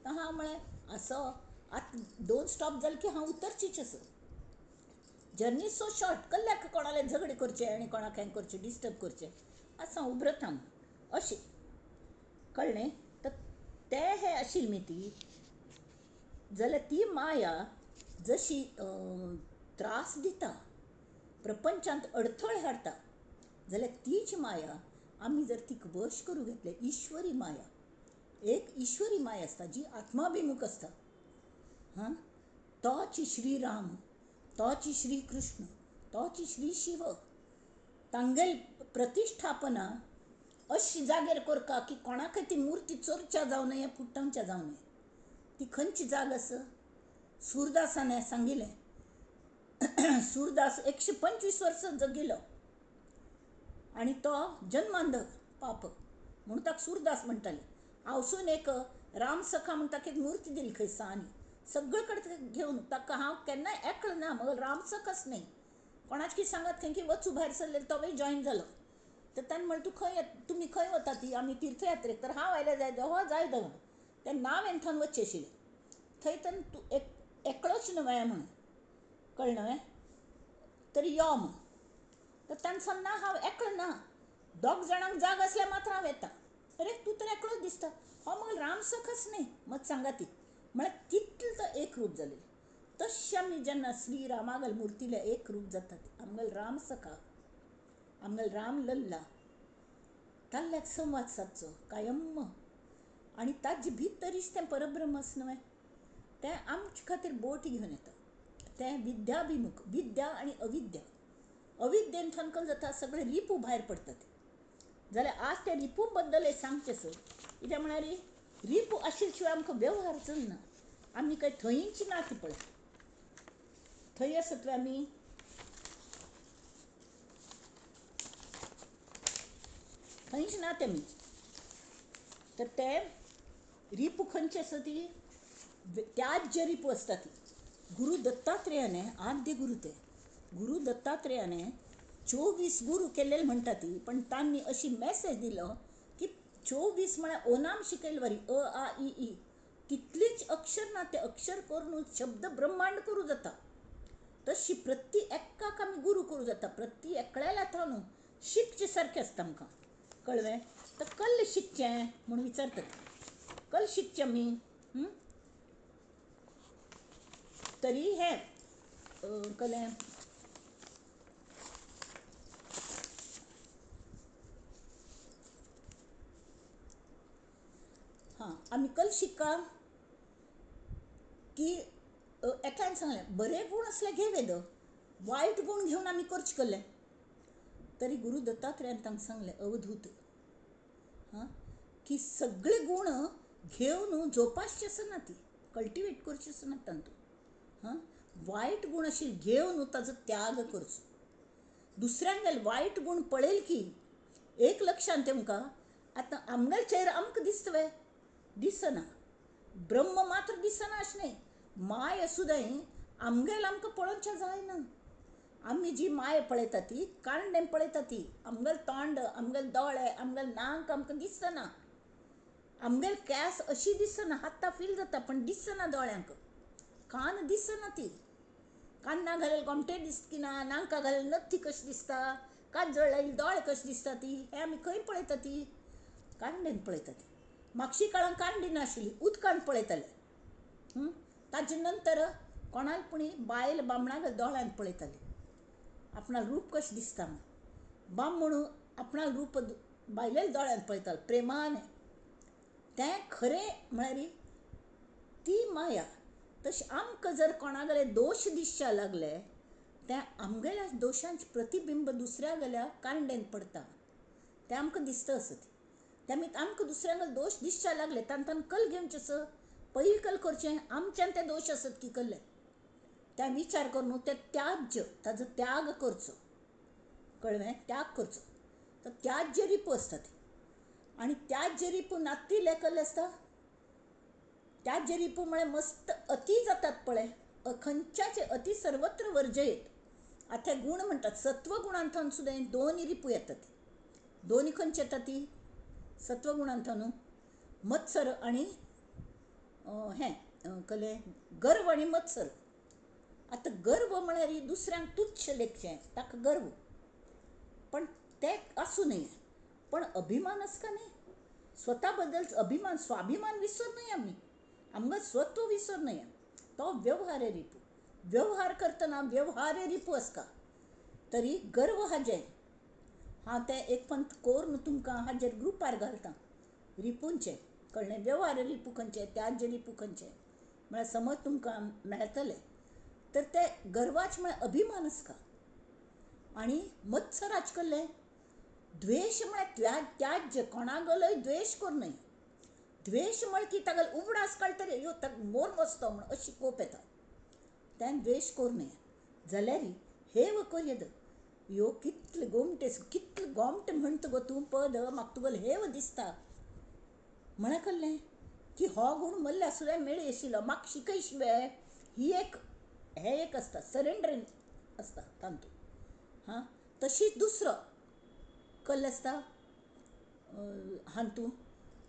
Speaker 1: तर हांव म्हळें असो आतां 2 स्टॉप जाले की हांव उतरचीच आसा. जर्नी सो शॉर्ट, कल्ल्याक कोणाले झगडे करचें आनी कोणाक हें करचें डिस्टर्ब करचें, आसा हांव उबरता म्हूण अशें कळ्ळें. तर ते हे आशिल्ली न्ही ती जाल्यार ती माया जशी त्रास दिता, प्रपंचांत अडथळे हाडटा, जाल्यार तीच माया आमी जर तिका वश करूं घेतले, ईश्वरी माया, एक ईश्वरी माया आसता जी आत्माभिमुख आसता हां, तोच श्रीराम, तोच श्रीकृष्ण, तोच श्री शिव, तांगेल प्रतिश्ठापना अशी जागेर करका की कोणाकय ती मूर्ती चोरच्या जावं नये, फुटवच्या जावं नये. ती खंयची जाग आसा? सूरदासान सांगिल्लें. सूरदास 125 वर्सां जगिलो आनी तो जन्मांध पाप म्हणून ताका सूरदास म्हणटाले. हांवसून एक रामसखा म्हूण ताका एक मूर्ती दिली खंय सानी सगळे कडेन घेवन, ताका हांव केन्नाय एकलो ना, मगर रामसखच न्ही, कोणाच कितें सांगात खंय की वचूं भायर सरले तोवूय जॉयन जालो. तर ताणें म्हणलें तूं खंय, तुमी खंय वता ती? आमी तीर्थयात्रेक. तर हांव आयल्यार जाय हो जाय दवर तें नांव एन्थान वचचें आशिल्लें थंय, तर तूं एकलोच न्हय म्हणून कळ्ळें न्हय, तर यो म्हूण. तर ताणें सांगलें ना हांव एकलो ना, दोग जाणांक जाग आसल्यार मात्र हांव येता. अरे तूं तर एकलोच दिसता, हो मग रामसखच न्ही मत सांगा ती, म्हळ्यार तितलें तो एक रूप जालें. तशें आमी जेन्ना श्रीरामागल मुर्तीले एक रूप जातात, आमगेल रामसखा, आमगेल राम लल्ला, ताल्ल्याक संवाद सादचो कायम, आनी ताजे भितरीच तें परब्रह्म आसा न्हय, तें आमचे खातीर बोट घेवन येता. तें विद्याभिमुख, विद्या आनी अविद्या, अविद्येन थनकल जाता सगळे रिपू भायर पडटात. जाल्यार आज ते रिपू बद्दल सांगचें सर, कित्याक म्हळ्यार रिपू आशिल्ले शिवाय आमकां वेव्हार चलना. आमी काय थंयच ना ती पळय, थंय आसत आमी थंयच ना ते आमी. तर ते रिपू खंयचे आसा ती त्याज्य रिपू आसता ती. गुरू दत्तात्रेयाने, आद्य गुरू ते गुरू दत्तात्रेयाने 24 गुरू केल्ले म्हणटा ती, पण तांणी अशी मॅसेज दिलो की 24 म्हळ्यार ओनाम शिकयले वरी अ आ इ ई तितलीच अक्षर ना, ते अक्षर करून शब्द ब्रह्मांड करूं जाता. तशी प्रति एकाक आमी गुरू करूं जाता, प्रति एकल्याला न्हू शिकचे सारकें आसता आमकां, कळ्ळें? तर कल्ले शिकचें म्हूण विचारतात, कल शिकचें आमी तरी हें कलें हां आमी कल शिका की एकल्यान सांगलें बरे गूण असले घेवे the, वायट गूण घेवन आमी करचे कल्ले. तरी गुरू दत्तात्रयान तांकां सांगलें अवधूत हां की सगळे गूण घेवन जोपासचे आसना, ती कल्टिवेट करची आसना तांतून. हां, वायट गूण अशे घेवन ताजो त्याग करचो. दुसऱ्यांगेल वायट गूण पळयल की एक लक्षांत तेमकां आतां आमगेले चेहरो आमकां दिसता वे दिसना, ब्रह्म मात्र दिसना अशें न्हय. माया सुद्दां आमगेल आमकां पळोवचें जायना. आमी जी माया पळयता ती कांडेन पळयता ती, आमगेलें तोंड, आमगेले दोळे, आमगेलें नाक आमकां दिसना, आमगेले केंस अशी दिसना, हाता फील जाता पण दिसना दोळ्यांक, कान दिसना ती, कान्ना घालेले गोमटे दिसता की ना, नाका घालेले नथी कशी दिसता, काजळ लायिल्ले दोळे कशे दिसता ती, हें आमी खंय पळयता ती? कांडेन पळयता ती. मागशी काळान कांडी नाशिल्ली, उदकान पळयताले. ताजे नंतर कोणाक पुणी बायल बामणाक दोळ्यान पळयताली, आपणाक रूप कशें दिसता म्हूण. बामण आपणाक रूप बायलेल्या दोळ्यान पळयतालो प्रेमान. तें खरें म्हळ्यार ती माया. तशें आमकां जर कोणागेले दोश दिसच्या लागले तें आमगेल्या दोशांचें प्रतिबिंब दुसऱ्या गेल्या कांडेन पडटा, तें आमकां दिसता आसत. ते मागीर आमकां दुसऱ्यांगेले दोश दिसच्या लागले तांकां कल घेवचें आसा, पयलीं कल करचें आमच्यान ते दोश आसत की कल्ले, त्या विचार करून ते त्याज्य, ताजो त्याग करचो. कळ्ळें? त्याग करचो. तर त्याज्य रिपू आसता ती. आनी त्याज्य रिपू नातिल्ले कल्ले आसता. त्याज्य रिपू म्हळ्यार मस्त अती जातात पळय, खंयच्याचे अती सर्वत्र वर्जयेत. आतां गूण म्हणटात सत्वगुणांतल्यान सुद्दां दोन रिपू येतात. दोन खंयचे येतात ती सत्वगुणांतल्यान? मत्सर आनी हें कले गर्व आनी मत्सर. आतां गर्व म्हळ्यार दुसऱ्यांक तुच्छ लेखचें ताका गर्व, पण ते आसूं नये. पण अभिमान आसता न्ही, स्वता बद्दल अभिमान, स्वाभिमान विसर न्हय आमी, आमकां स्वत्व विसर न्हय. तो व्यवहार रिपू. व्यवहार करतना व्यवहार रिपू आसता. तरी गर्व हाजें हांव तें एक पंथ कोरून तुमकां हाजेर ग्रुपार घालता रिपूंचें. कळ्ळें? व्यवहार रिपू खंयचे, त्याज्य रिपू खंयचे म्हळ्यार समज तुमकां मेळटलें. तर ते गर्वाच म्हळ्यार अभिमान आसता. आनी मत्सराच कल्लें द्वेश म्हळ्यार त्याज्य, कोणागलोय द्वेश करूं न्हय. द्वेश म्हळ्यार की तागेलो उगडास काडटरी यो ताका मोर बसतो म्हूण अशी कोप येता, तें द्वेश करूं नये. जाल्यार हेव करयेद यो कितले गोमटे, कितले गोमटे म्हणटा गो तूं पद, म्हाका तुगेलो हेव दिसता म्हळ्यार कळ्ळें की हो गूण मल्ल्या सुद्दां मेळी आशिल्लो, म्हाका शिकय शिवाय. ही एक हें एक आसता सरेंडरींग आसता तातूंत. हां, तशीच दुसरो कल्ल आसता हातूंत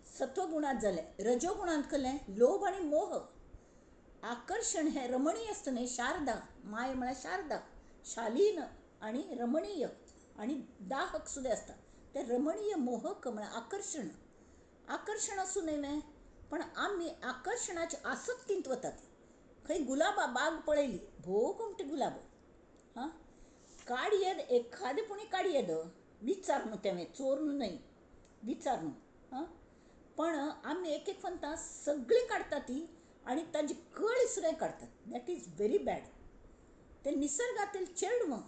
Speaker 1: सत्वगुणांत जालें. रजोगुणांत कल्लें लोभ आनी मोह, आकर्शण हें रमणीय आसता न्हय, शारदा माय म्हळ्यार शारदा, शालीन आनी रमणीय आनी दाहक सुद्दां आसता. तें रमणीय मोहक म्हळ्यार आकर्शण. आकर्शण आसूं न्हय न्हय, पण आमी आकर्शणाचे आसक्तींत वतात. खंय गुलाबा बाग पळयली, भोव गोमटे गुलाब, हां, काडयेद एखादें पुणी काडयेद, विचारून तें चोरून न्हय, विचारून. हां, पण आमी एक एक पंता सगळीं काडटा ती आनी ताजी कळी सुद्दां काडटात. That is very bad. ते निसर्गांतले चेडवां,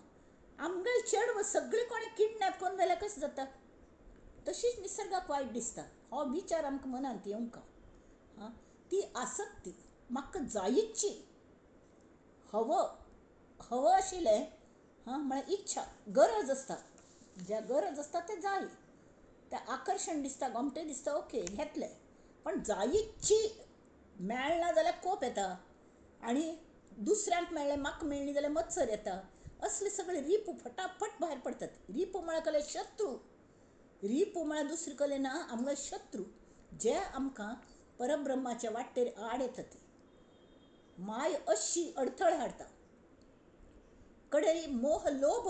Speaker 1: आमगेले चेडवां सगळीं कोणें किडनॅप करून व्हेल्यार कशें जाता, तशीच निसर्गाक वायट दिसता. हो विचार आमकां मनांत येवंक. हां, ती आसक्ती म्हाका जायची, हवो हवो आशिल्लें, हां, म्हळ्यार इच्छा, गरज आसता, ज्या गरज आसता तें जाय, तें आकर्शण दिसता, गोमटें दिसता, ओके घेतलें, पण जायची मेळना जाल्यार कोप येता, आनी दुसऱ्यांक मेळ्ळें म्हाका मेळ्ळी जाल्यार मत्सर येता. असले सगळे रिपू फटाफट भायर पडटात. रिपू म्हळ्यार कसले शत्रू. रिपू म्हळ्यार दुसरे कले ना, आमगे शत्रू जे आमकां परब्रह्माच्या वाटेर आड येतात. माय अशी अडथळ हाडटा. कडे मोह लोभ,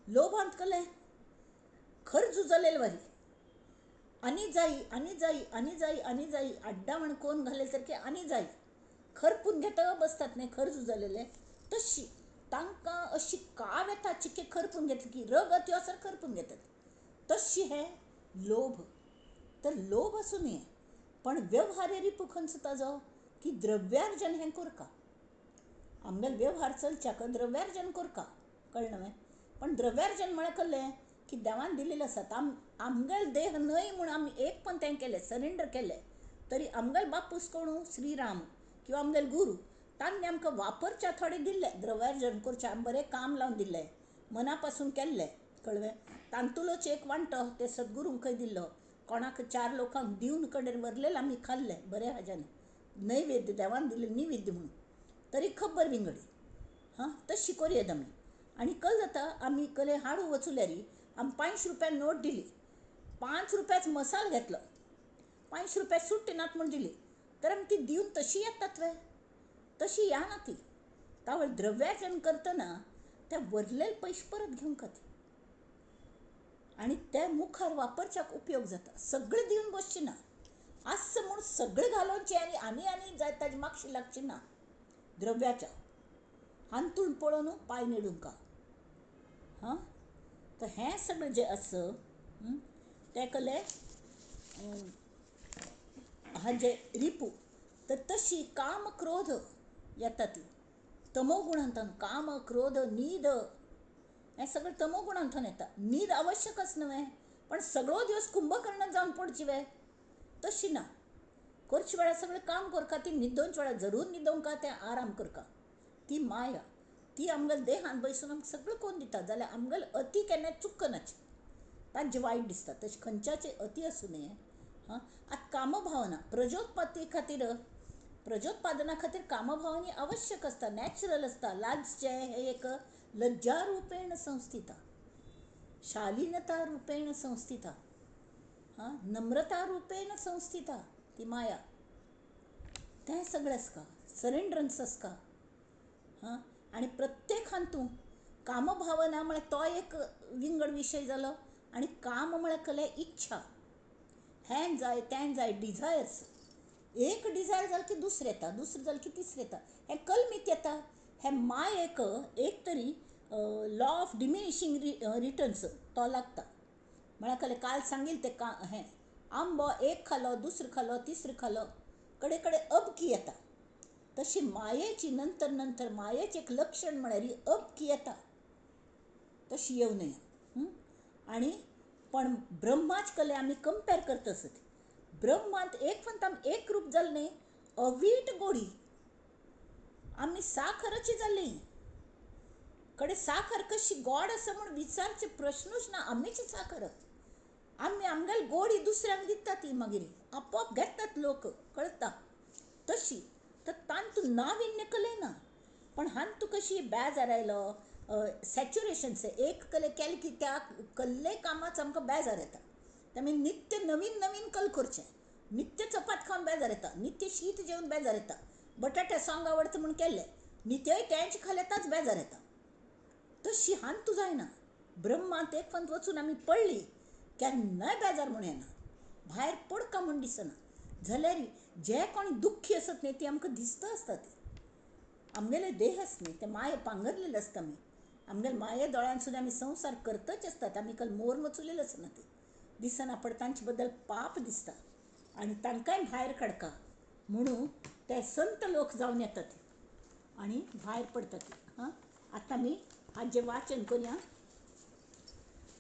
Speaker 1: लोभांत कले खर्जू जालेले वरी, आनी जाई आनी जाई आनी जाई आनी जाई, आड्डा म्हण कोण घाले सारके आनी जाई, खरपून घेता बसतात न्हय खर्जू जालेले, तशी तांकां अशी काव येता चिके खरपून घेतली की रगत यो सर खरपून घेतात, तशी हे लोभ. तर लोभ आसूं नये, पण व्यवहार रिपू खंयचो ताजो की द्रव्यार्जन हें करका. आमगेलो व्यवहार चलच्याक द्रव्यार्जन करका, कळ्ळें न्हय? पण द्रव्यार्जन म्हळ्यार कसलें की देवान दिलेलें आसात. आमगेलो देह न्हय म्हूण आमी एक पण तें केलें, सरेंडर केलें, तरी आमगेलो बापूस कोणू श्रीराम किंवा आमगेलो गुरू, तांणी आमकां वापरच्या थोडे दिल्ले, द्रव्यार्जन करचें, आमी बरें काम लावन दिल्लें, मना पासून केल्लें, कळ्ळें? तांतुलोच एक वांटो ते सद्गुरूंकय दिल्लो, कोणाक चार लोकांक दिवन कडेन व्हरलेलें आमी खाल्लें बरें हाज्यान नैवेद्य देवान दिल्लें निवेद्य म्हणून, तरी खबर विंगडी. हां, तशी करुया आमी. आनी कल जाता आमी कले हाडू वचुल्यारी आमी 5 रुपया नोट दिली, 5 रुपयाच मसाल घेतलो, 5 रुपया सुट्टी नात म्हूण दिली, तर आमी ती दिवन तशी येतात वे? तशी या ना ती. तावळ द्रव्यार्जन करतना ते वरलेले पयशे परत घेवंक ती आनी ते मुखार वापरच्याक उपयोग जाता. सगळें दिवन बसचे ना, आस म्हूण सगळें घालोवचें आनी आनी आनी जाय ताजे मागशी लागची ना. द्रव्याच्या हांतूण पळोवन पांय निडूंका. हां, तर हें सगळें जें आसा तें कले हाजे रिपू. तर तशी काम क्रोध येता ती तमोगुणांतल्यान, काम क्रोध न्हीद हें सगळें तमोगुणांतल्यान येता. न्हीद आवश्यकच न्हय, पण सगळो दिवस कुंभकर्ण जावन पडची वे? तशी ना. करचे वेळार सगळें काम करका, ती न्हिदोवच्या वेळार जरूर न्हिदोवंका, तें आराम करका. ती माया ती आमगेल्या देहान बैसून आमकां सगळें करून दिता. जाल्यार आमगेलें अती केन्ना चुकनाची, तांचें वायट दिसता. तशें खंयच्याचें अती आसूं नये. हां, आतां कामभावना प्रजोत्पत्ती खातीर, प्रजोत्पादना खातीर कामभावना आवश्यक आसता, नॅचरल आसता. लाजचें हें एक लज्जारूपेण संस्थिता, शालीनता रूपेण संस्थिता, हां, नम्रता रूपेण संस्थिता ती माया. तें सगळें आसता, सरेंडरन्स आसता. हां, आनी प्रत्येक हातूंत कामभावना म्हळ्यार तो एक विंगड विशय जालो, आनी काम म्हळ्यार कसलें इच्छा, हें जाय तें जाय, डिझायर्स. एक डिझायर जालें की दुसरें येता, दुसरें जालें की तिसरें येता, हें कलमीत येता. हें मायेक एक तरी लॉ ऑफ डिमिनिशींग रिटर्न्स तो लागता. म्हळ्यार कसलें काल सांगील तें का हें आंबो एक खालो, दुसरो खालो, तिसरो खालो, कडे कडेन अबकी येता. तशी मायेची नंतर नंतर मायेचें एक लक्षण म्हळ्यार अबकी येता, तशी येवं नये. आनी पण ब्रह्माच कले आमी कंपेर करता आसत, ब्रह्मांत एक फक्त आमी एक रूप जालें न्ही, अवीट गोडी आमी साखराची जाली. कडे साखर कशी गोड आसा म्हूण विचारचे प्रश्नूच ना, आमीच साखर. आमी आमगेली गोडी दुसऱ्यांक दिता ती मागीर आपोआप घेतात लोक, कळटा तशी. तर तांतूं नाविन्य कले ना, पण हांतूं कशी बेजार आयलो, सॅच्युरेशन्स एक कले केलें की त्या कल्ले कामाचो आमकां बेजार येता. आमी नित्य नवीन नवीन कल करचें, नित्य चपात खावन बेजार येता, नित्य शीत जेवन बेजार येता, बटाटे सोंग आवडटा म्हूण केल्लें नित्यय तेंच खाल्यार बेजार येता. तशी हांतूं जायना. ब्रह्मांत एक फंत वचून आमी पडली केन्नाय बेजार म्हूण येना, भायर पडका म्हूण दिसना. जाल्यार जे कोण दुख्खी आसत न्ही ती आमकां दिसता आसता. ती आमगेले देह आस न्ही, ते माये पांगरलेले आसता. आमी आमगेले माये दोळ्यान सुद्दां आमी संवसार करतच आसतात. आमी काल मोर वचुलेले आसना, ती दिसना, पण तांचे बद्दल पाप दिसता आनी तांकांय भायर काडका म्हणून ते संत लोक जावन येतात आनी भायर पडतात. हां, आतां आमी हाजें वाचन करुया.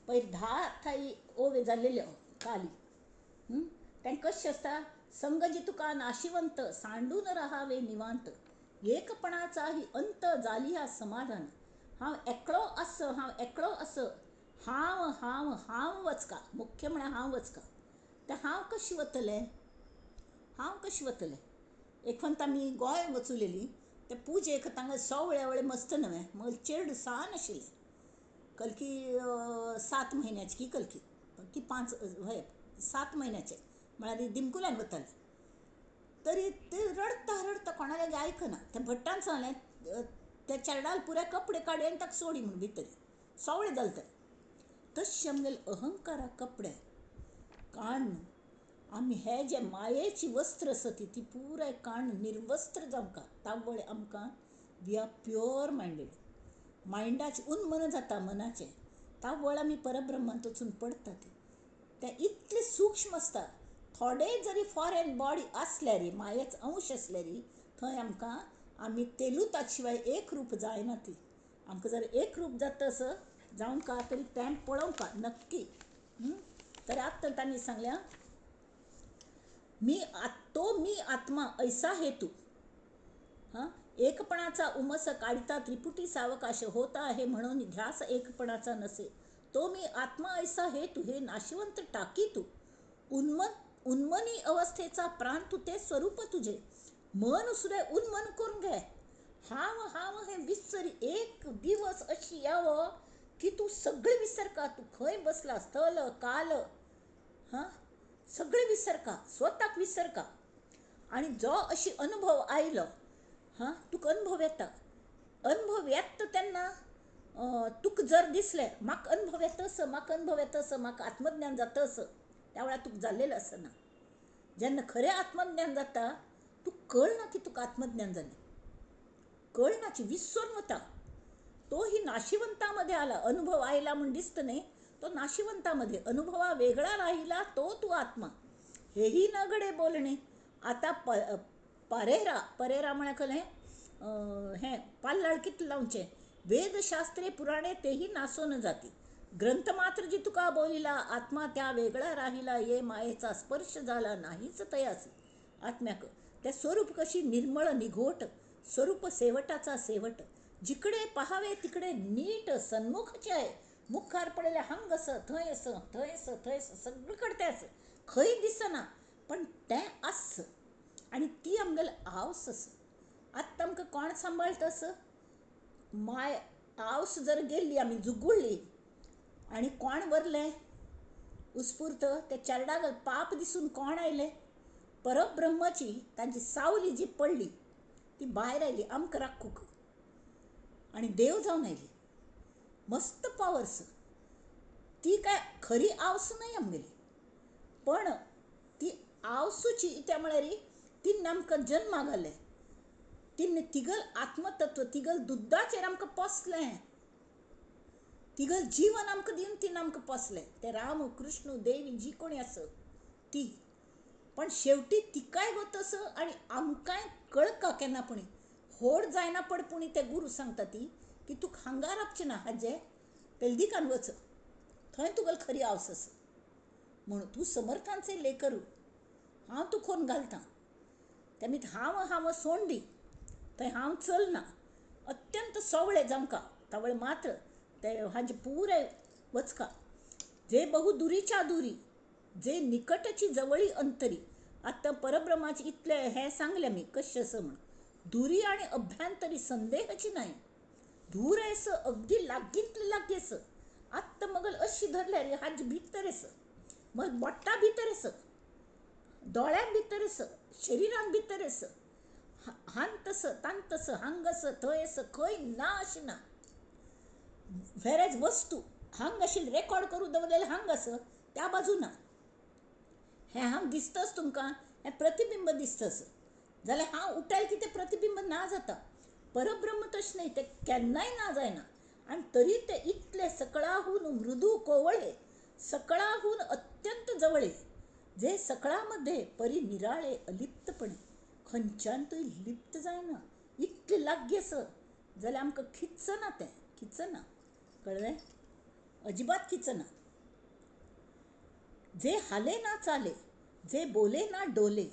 Speaker 1: पयर 10 थाई ओवे जाल्लेल्यो काली तें कशें आसता, संगजी तुका नाशिवंत सांडून राहावे निवांत, एकपणाचा ही अंत जाली हा समाधान, हांव एकलो आस, हांव एकलो आस, हांव हांव हांव वचका, मुख्य म्हळ्यार हांव वचका. तें हांव कशी वतलें, हांव कशी वतलें? एकवंत आमी गोंय वचुलेली ते पुजेक, तांगा सवळे वळे मस्त न्हय, मग चेड सान आशिल्लें, कलकी 7 म्हयन्याची की कलकी की 5 हय 7 म्हयन्याचे म्हळ्यार दिमकुल्यान वतालें. तरी ते रडता रडता कोणा लागीं आयकना. ते भट्टान सांगलें त्या चेरडाल पुराय कपडे काडले आनी ताका सोडी म्हूण भितर सवळे जालें. तें तशें आमगेले अहंकारा कपडे काडून आमी हे जे मायेची वस्त्र आसा ती पुराय काडून निर्वस्त्र जावंका. तावळ आमकां we are pure minded, मायंडाचें उन्मन जाता मनाचें. तावळ आमी परब्रह्मांत वचून पडटा. तें इतलें सूक्ष्म आसता. थोडे जरी फॉरेन बॉडी आसल्यार, मायेच अंश आसल्यार थंय आमकां आमी तेलुतात शिवाय एक रूप जायना ती. आमकां जर एक रूप जाता असं जावंका तरी तें पळोवंका नक्की. तर आत्तां तांणी सांगल्या मी तो मी आत्मा ऐसा हेतू. हां, एकपणाचा उमस काढिता त्रिपुटी सावकाश होता आहे म्हणून ध्यास एकपणाचा नसे. तो मी आत्मा ऐसा हेतू हे नाशिवंत टाकी तू. उन्मनी अवस्थेचा प्राण तू ते स्वरूप तुझे. मन उसरे उन्मन करून घे. हांव हांव हे विसर एक दिवस अशी यावं की तू सगळें विसरका. तू खंय बसला स्थल काल हां सगळें विसरका, स्वताक विसरका. आनी जो अशी अनुभव आयलो हां तुका अनुभव येता. अनुभव येता तेन्ना तुका जर दिसलें म्हाका अनुभव येता असं, म्हाका अनुभव येता असं, म्हाका आत्मज्ञान जाता असं, त्या वेळार तुका जाल्लेलें आसना. जेन्ना खरें आत्मज्ञान जाता तुका कळना की तुका आत्मज्ञान जालें, कळनाची विसरून वता. तो ही नाशिवंतामध्ये आला. अनुभव आयला म्हूण दिसता न्ही, तो नाशिवंतामध्ये अनुभवा वेगळा राहिला तो तू आत्मा. हेही न घडे बोलणे. आता परेरा परेरा म्हळ्यार कलें हें पाल्हाळ कितलें लावचें. वेदशास्त्रे पुराणे तेही नासोन जाती. ग्रंथ मात्र जी तुका बोलिला आत्मा त्या वेगळा राहिला. ये मायेचा स्पर्श झाला नाहीच तयासी. आत्म्याक त्या स्वरूप कशी निर्मळ निघोट स्वरूप सेवटाचा सेवट. जिकडे पहावे तिकडे नीट सन्मुखचे आहे. मुखार पडलेले हांग आस थंय आस थंय आस थंय आस सगळे कडेन तें आस, खंय दिसना पण तें आस. आनी ती आमगेली आवस आसा. आत्तां आमकां कोण सांबाळटा असो? माय आवस जर गेल्ली आमी जुगुळ्ळी आनी कोण वरलें उत्स्फूर्त ते चेरडाक पाप दिसून कोण आयलें? परब्रह्माची तांची सावली जी पडली ती भायर आयली आमकां राखूंक आनी देव जावन आयली. मस्त पावर्स. ती काय खरी आवस न्हय आमगेली, पण ती आवसूची कित्या म्हळ्यार तिन्न आमकां जन्माक घालें. तिन्न तिगल आत्मतत्व तिगल दुद्दाचेर आमकां पोसलें, तिगल जीवन आमकां दिवन तिन्न आमकां पोसलें. ते राम कृष्ण देवी जी कोणी आस ती. पण शेवटी तिकाय वतस आनी आमकांय कळका केन्ना पुणी होड जायना पड पुणी ते गुरू सांगता ती की तुका हांगा रावचें ना, हाजे पेलदिकान वच, थंय तुगेली खरी आवस आसा. म्हणून तूं समर्थांचे लेकरू, हांव तुका खोन घालता. तेमी हांव हांव सोंड दी, थंय हांव चलना. अत्यंत सोवळे जावंका तावळ मात्र ते हाजे पुराय वचका. जे बहु दुरीच्या दुरी जे निकटची जवळी अंतरी. आतां परब्रह्माचे इतलें हें सांगलें आमी कशें आसा म्हूण. दुरी आनी अभ्यंतरी संदेहाची नाही. दूर आसा अगदी लागींतले लागीं आसा. आत्तां मगल अशी धरल्यार हाजे भितर आसा, मग बोट्टा भितर आसा, दोळ्यां भितर आसा, शरिरान भितर आसा, हांत आसा तांत आसा, हांग आसा थंय आसा, खंय ना अशें ना. वेरेज वस्तू हांग अशी रेकॉर्ड करून दवरलेलें हांग आसा त्या बाजू ना. हें हांग दिसताच तुमकां, हें प्रतिबिंब दिसताच जाल्यार हांव उठायल की तें प्रतिबिंब ना जाता. परब्रह्म तशें न्हय, तें केन्नाय ना जायना. आनी तरी तें इतलें सकळाहून मृदू कोवळे, सकळाहून अत्यंत जवळे, जे सकळामध्ये परी निराळे अलिप्तपणे, खंयच्यान तूं लिप्त जायना. इतलें लागीं आसा जाल्यार आमकां खिचना, तें खिचना. कळ्ळें? अजिबात खिचना. जे हाले ना चाले, जे बोले ना डोले,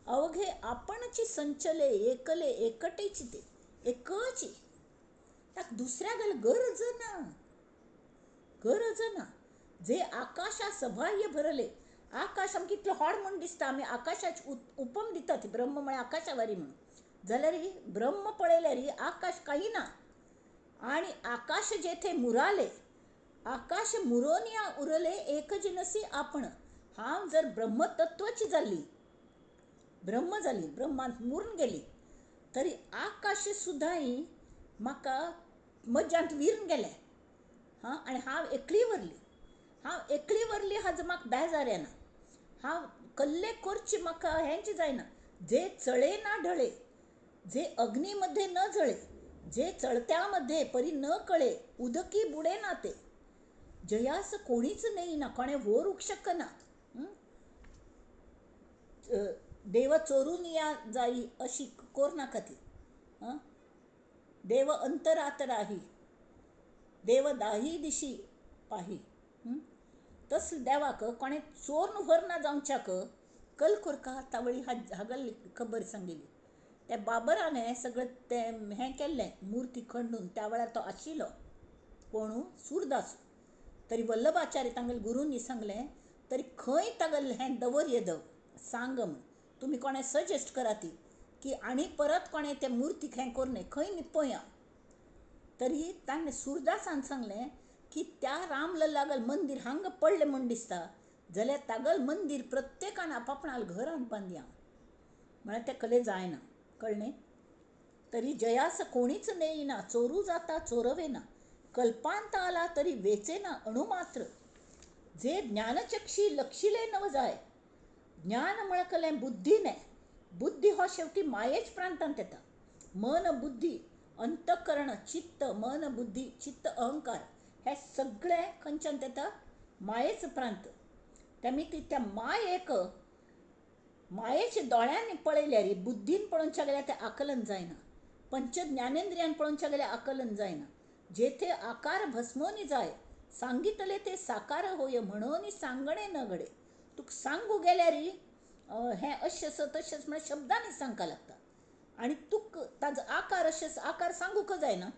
Speaker 1: अवघे आपणची संचले एकले एकटेची ते एकची. ताका दुसऱ्या गल गरज ना, गरज ना. जे आकाशा सभाह्य भरले. आकाश आमकां इतलें व्हड म्हूण दिसता, आमी आकाशाची उपम दितात ब्रह्म म्हळ्यार आकाशावारी म्हणून. जाल्यार ब्रह्म पळयल्यार आकाश कांय ना. आनी आकाश जेथे मुराले आकाश मुरोनिया उरले एक जिनसी आपण. हांव जर ब्रह्मतत्वाची जाल्ली, ब्रह्म जाली, ब्रह्मांत मुरून गेली, तरी आकाश सुद्दांय म्हाका म्हज्यांत विरून गेलें. हां, आनी हांव एकली वरली, हांव एकली वरली हाजो म्हाका बेजार येना. हांव कल्ले करची म्हाका हेंच जायना. जे चळे ना ढळे, जे अग्नीमध्ये न जळे, जे चळत्यामध्ये परी न कळे, उदकी बुडे ना ते, जयास कोणीच नेईना, कोणें व्हरूंक शकना. देव चोरून या जाई अशी कोर नाका ती. हां, देव अंतरात राही, देव दाही दिशी पाही. तस देवाक कोणें चोरून व्हरना जावच्याक कल कोरका तावळी हागल खबर सांगिल्ली. त्या बाबरान सगळें तें हें केल्लें मुर्ती खंडून. त्या वेळार तो आशिल्लो कोणू सूरदास. तरी वल्लभाचार्य तांगेले गुरूंनी सांगलें तरी खंय तागेलें हें दवर येदव सांग म्हूण तुमी कोणें सजेस्ट करा ती की आनी परत कोणें ते मुर्तीक हें करूं न्हय, खंय निपया. तरी ताणें सूरदासान सांगलें की त्या रामलल्लागल मंदीर हांगा पडलें म्हूण दिसता जाल्यार तागल मंदीर प्रत्येकान आपापणाल घरांत बांदया. म्हळ्यार तें कले जायना. कळ्ळें? तरी जयास कोणीच नेयना, चोरू जाता चोरवेना, कल्पांत आला तरी वेचेना अणुमात्र. जे ज्ञानचक्षी लक्षिले नव जाय. ज्ञान म्हळकलें बुद्धीने. बुद्धी हो शेवटी मायेच प्रांतांत येता. मन बुद्धी अंतकरण चित्त, मन बुद्धी चित्त अहंकार हे सगळे खंयच्यान येता? मायेच प्रांत. तेमी ती त्या मायेक मायेच्या दोळ्यांनी पळयल्यार बुद्धीन पळोवच्या गेल्यार तें आकलन जायना, पंच ज्ञानेंद्रियान पळोवच्या गेल्यार आकलन जायना. जेथे आकार भस्मोनी जाय, सांगितले ते साकार होय, म्हणून सांगणे न घडे. तुका सांगू गेल्यार हें अशें आसा तशेंच म्हळ्यार शब्दांनी सांगपाक लागता आनी तुका ताजो आकार अशें आकार सांगूंक जायना.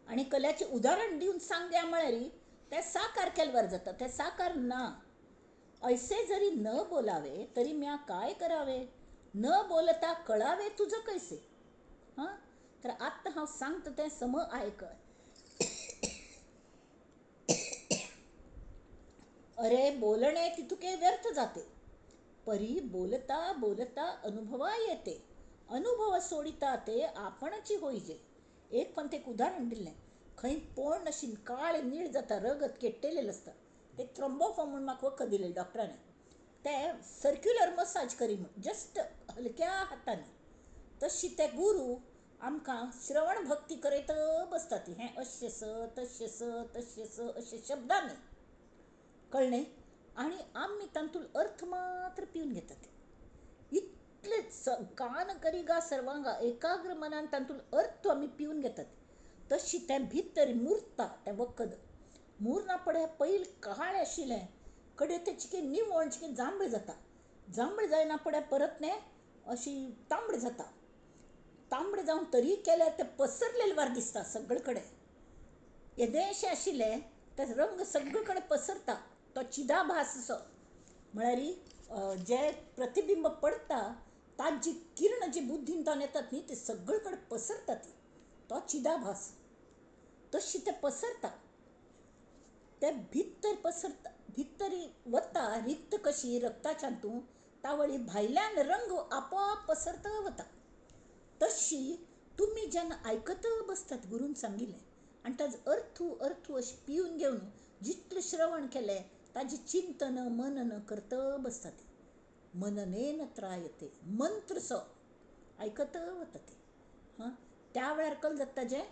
Speaker 1: आनी कल्याचें उदाहरण दिवन सांगया म्हळ्यार तें साकार केल्यार जाता, तें साकार ना. ऐसे जरी न बोलावे तरी म्या काय करावे, न बोलता कळावे तुझं कैसे. हां, तर आत्तां हांव सांगता तें सम आयक. अरे बोलणे तितुके व्यर्थ जाते, परी बोलता बोलता अनुभवा येते, अनुभव सोडिता ते आपणची होईजे. एक पण ते एक उदाहरण दिल्लें, खंय पोण अशी काळें नीळ जाता, रगत केट्टेलें आसता, ते थ्रोम्बोफॉर्म म्हूण म्हाका वखद दिलें डॉक्टरान. ते सर्क्युलर मसाज करी म्हूण जस्ट हलक्या हातान. तशी ते गुरू आमकां श्रवण भक्ती करयत बसता ती, हें अशें स तशें स तशें स अशें शब्दांनी. कळ्ळें? आनी आमी तातूंत अर्थ मात्र पिवन घेतात. इतले कान करिगा सर्वांगा एकाग्र मनान तातूंत अर्थ आमी पिवन घेतात. तशी तें भितर मुरता तें वखद. मुरना पडे पयल काळें आशिल्लें कडेन तें चिके निवळ चिके जांबळे जाता, जांबळे जायना पडे परत तें अशी तांबडे जाता. तांबडे जावन तरी केल्यार तें पसरलेलें वार दिसता सगळे कडेन. येदेशें आशिल्लें ते रंग सगळे कडेन पसरता. तो चिदाभास असो म्हळ्यार जे प्रतिबिंब पडटा ताजी किरण जी बुद्धीन तावन येतात न्ही ते सगळे कडेन पसरता ती, तो चिदाभास. तशी तें पसरता, ते भितर पसरता, भितर वता रिक्त कशी रक्ताच्यान तूं तावळी भायल्यान रंग आपोआप पसरता वता. तशी तुमी जेन्ना आयकत बसतात गुरून सांगिल्लें आनी ताजो अर्थू अर्थू अशें पिवन घेवन जितलें श्रवण केलें ताजें चिंतन मनन करत बसतात. मननेन त्रायते मंत्र सो आयकत वता ते. हां, त्या वेळार कल जाता ताजें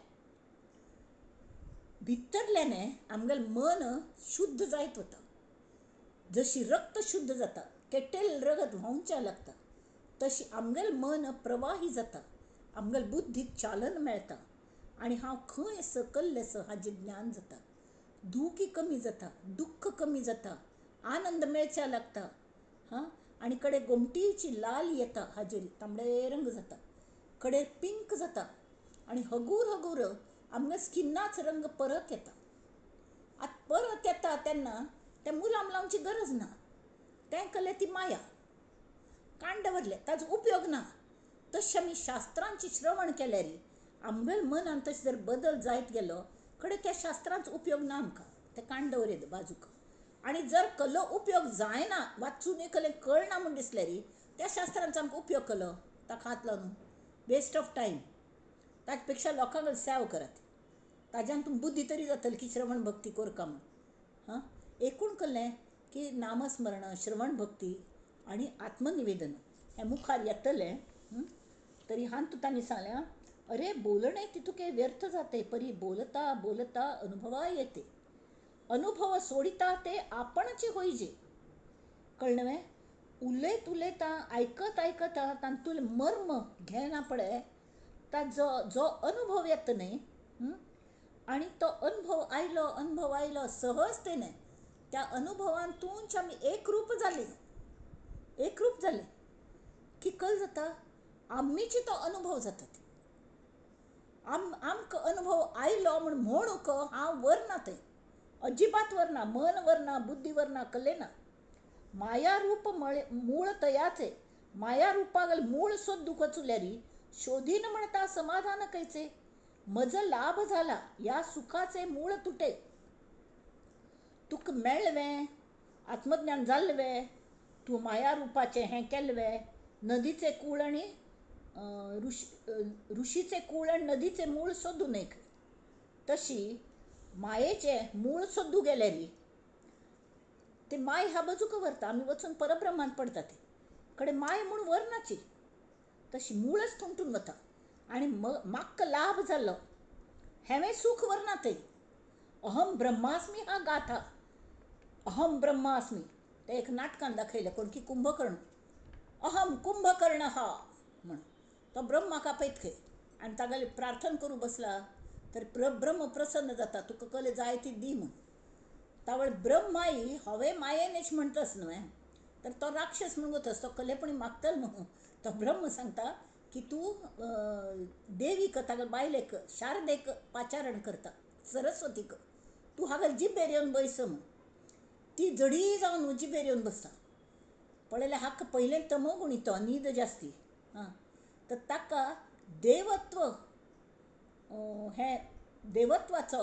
Speaker 1: भितरल्याने आमगेलें मन शुद्ध जायत वता. जशी रक्त शुद्ध जाता, केटेल रगत व्हांवच्या लागता, तशी आमगेलें मन प्रवाही जाता, आमगेले बुद्धीक चालन मेळटा आनी हांव खंय आसा कल्लें आसा हाजें ज्ञान जाता. दुखी कमी जाता, दुख्ख कमी जाता, आनंद मेळच्या लागता. हां, आनी कडे गोमटीची लाल येता हाजेर, तांबडे रंग जाता, कडे पिंक जाता आनी हगूर हगूर आमगे स्किनाच रंग परत येता. आतां परत येता तेन्ना तें मुलाम लावची गरज ना, तें कलें ती माया काण दवरलें, ताजो उपयोग ना. तशें आमी शास्त्रांचें श्रवण केल्यार आमगेल्या मनान तशें जर बदल जायत गेलो कडेन त्या शास्त्रांचो उपयोग ना आमकां, तें काण दवरयत बाजूक. आनी जर कलो उपयोग जायना, वाचूनय कलें कळना म्हूण दिसल्यार त्या शास्त्रांचो आमकां उपयोग केलो ताका हात लावन वेस्ट ऑफ टायम. ताचे पेक्षा लोकांक सेव करात, ताज्यान तुमकां बुद्धी तरी जातली की श्रवण भक्ती करका म्हूण. हां, एकूण कळ्ळें की नामस्मरण, श्रवण भक्ती आनी आत्मनिवेदन हें मुखार येतलें. तरी हांतूत तांणी सांगलें, अरे बोलणे तितुके व्यर्थ जाते, परी बोलता बोलता अनुभवा येते, अनुभव सोडिता ते आपणचे होईजे. कळ्ळें? उलयत उलयता आयकत आयकता तातूंतलें मर्म घेना पळय, ताजो जो अनुभव येता न्ही, आनी तो अनुभव आयलो, अनुभव आयलो सहजतेने, त्या अनुभवांतूच आमी एकरूप जाली, एकरूप जाली की कल जाता आमीची तो अनुभव जाता. आमकां अनुभव आयलो म्हूण म्हणूंक हांव वरना थंय, अजिबात वरना, मन वरना, बुद्धी वरना, कले ना. मायारूप मूळ तयाचे, मायारूपागल मूळ सोदूक चुल्यारी शोधीन म्हणता समाधान कैचे, मज लाभ झाला या सुखाचे मूळ तुटे. तुका मेळ्ळें आत्मज्ञान जाल्लें, तूं मायारूपाचें हें केल्लें, नदीचे कूळ आनी ऋषीचे कूळ आनी नदीचे मूळ सोदून एक, तशी मायेचें मूळ सोदू गेल्यारी ते my ह्या बाजूक व्हरता, आमी वचून परब्रह्मांत पडटा, ते कडेन my म्हूण व्हरनाची, तशी मूळच थोमटून वता. आनी म्हाका लाभ जाल्लो हेंवें सूख व्हरना थंय. अहम ब्रह्मास्मी हा गाथा, अहम ब्रह्मास्मी तें एक नाटकान दाखयलें, कोण की कुंभकर्ण, अहम कुंभकर्ण हा म्हण तो ब्रह्माक आपयत खंय आनी तागेलें प्रार्थना करूं बसला, तर ब्रह्म प्रसन्न जाता, तुका कले जाय ती दी म्हूण. तावळ ब्रह्माई हवे मायेनेच म्हणटास न्हय, तर तो राक्षस म्हणून वतस, तो कलेपणी मागतलो म्हणून तो ब्रह्म सांगता की तूं देवीक तागेले बायलेक शारदेक पाचारण करता, सरस्वतीक, तूं हागेले जिबेर येवन बैस म्हूण. ती जडी जावन जिबेर येवन बसता. पळयल्यार हाका पयलें तमोगुणी तो न्हीद जास्ती, आं, तर ताका देवत्व हें देवत्वाचो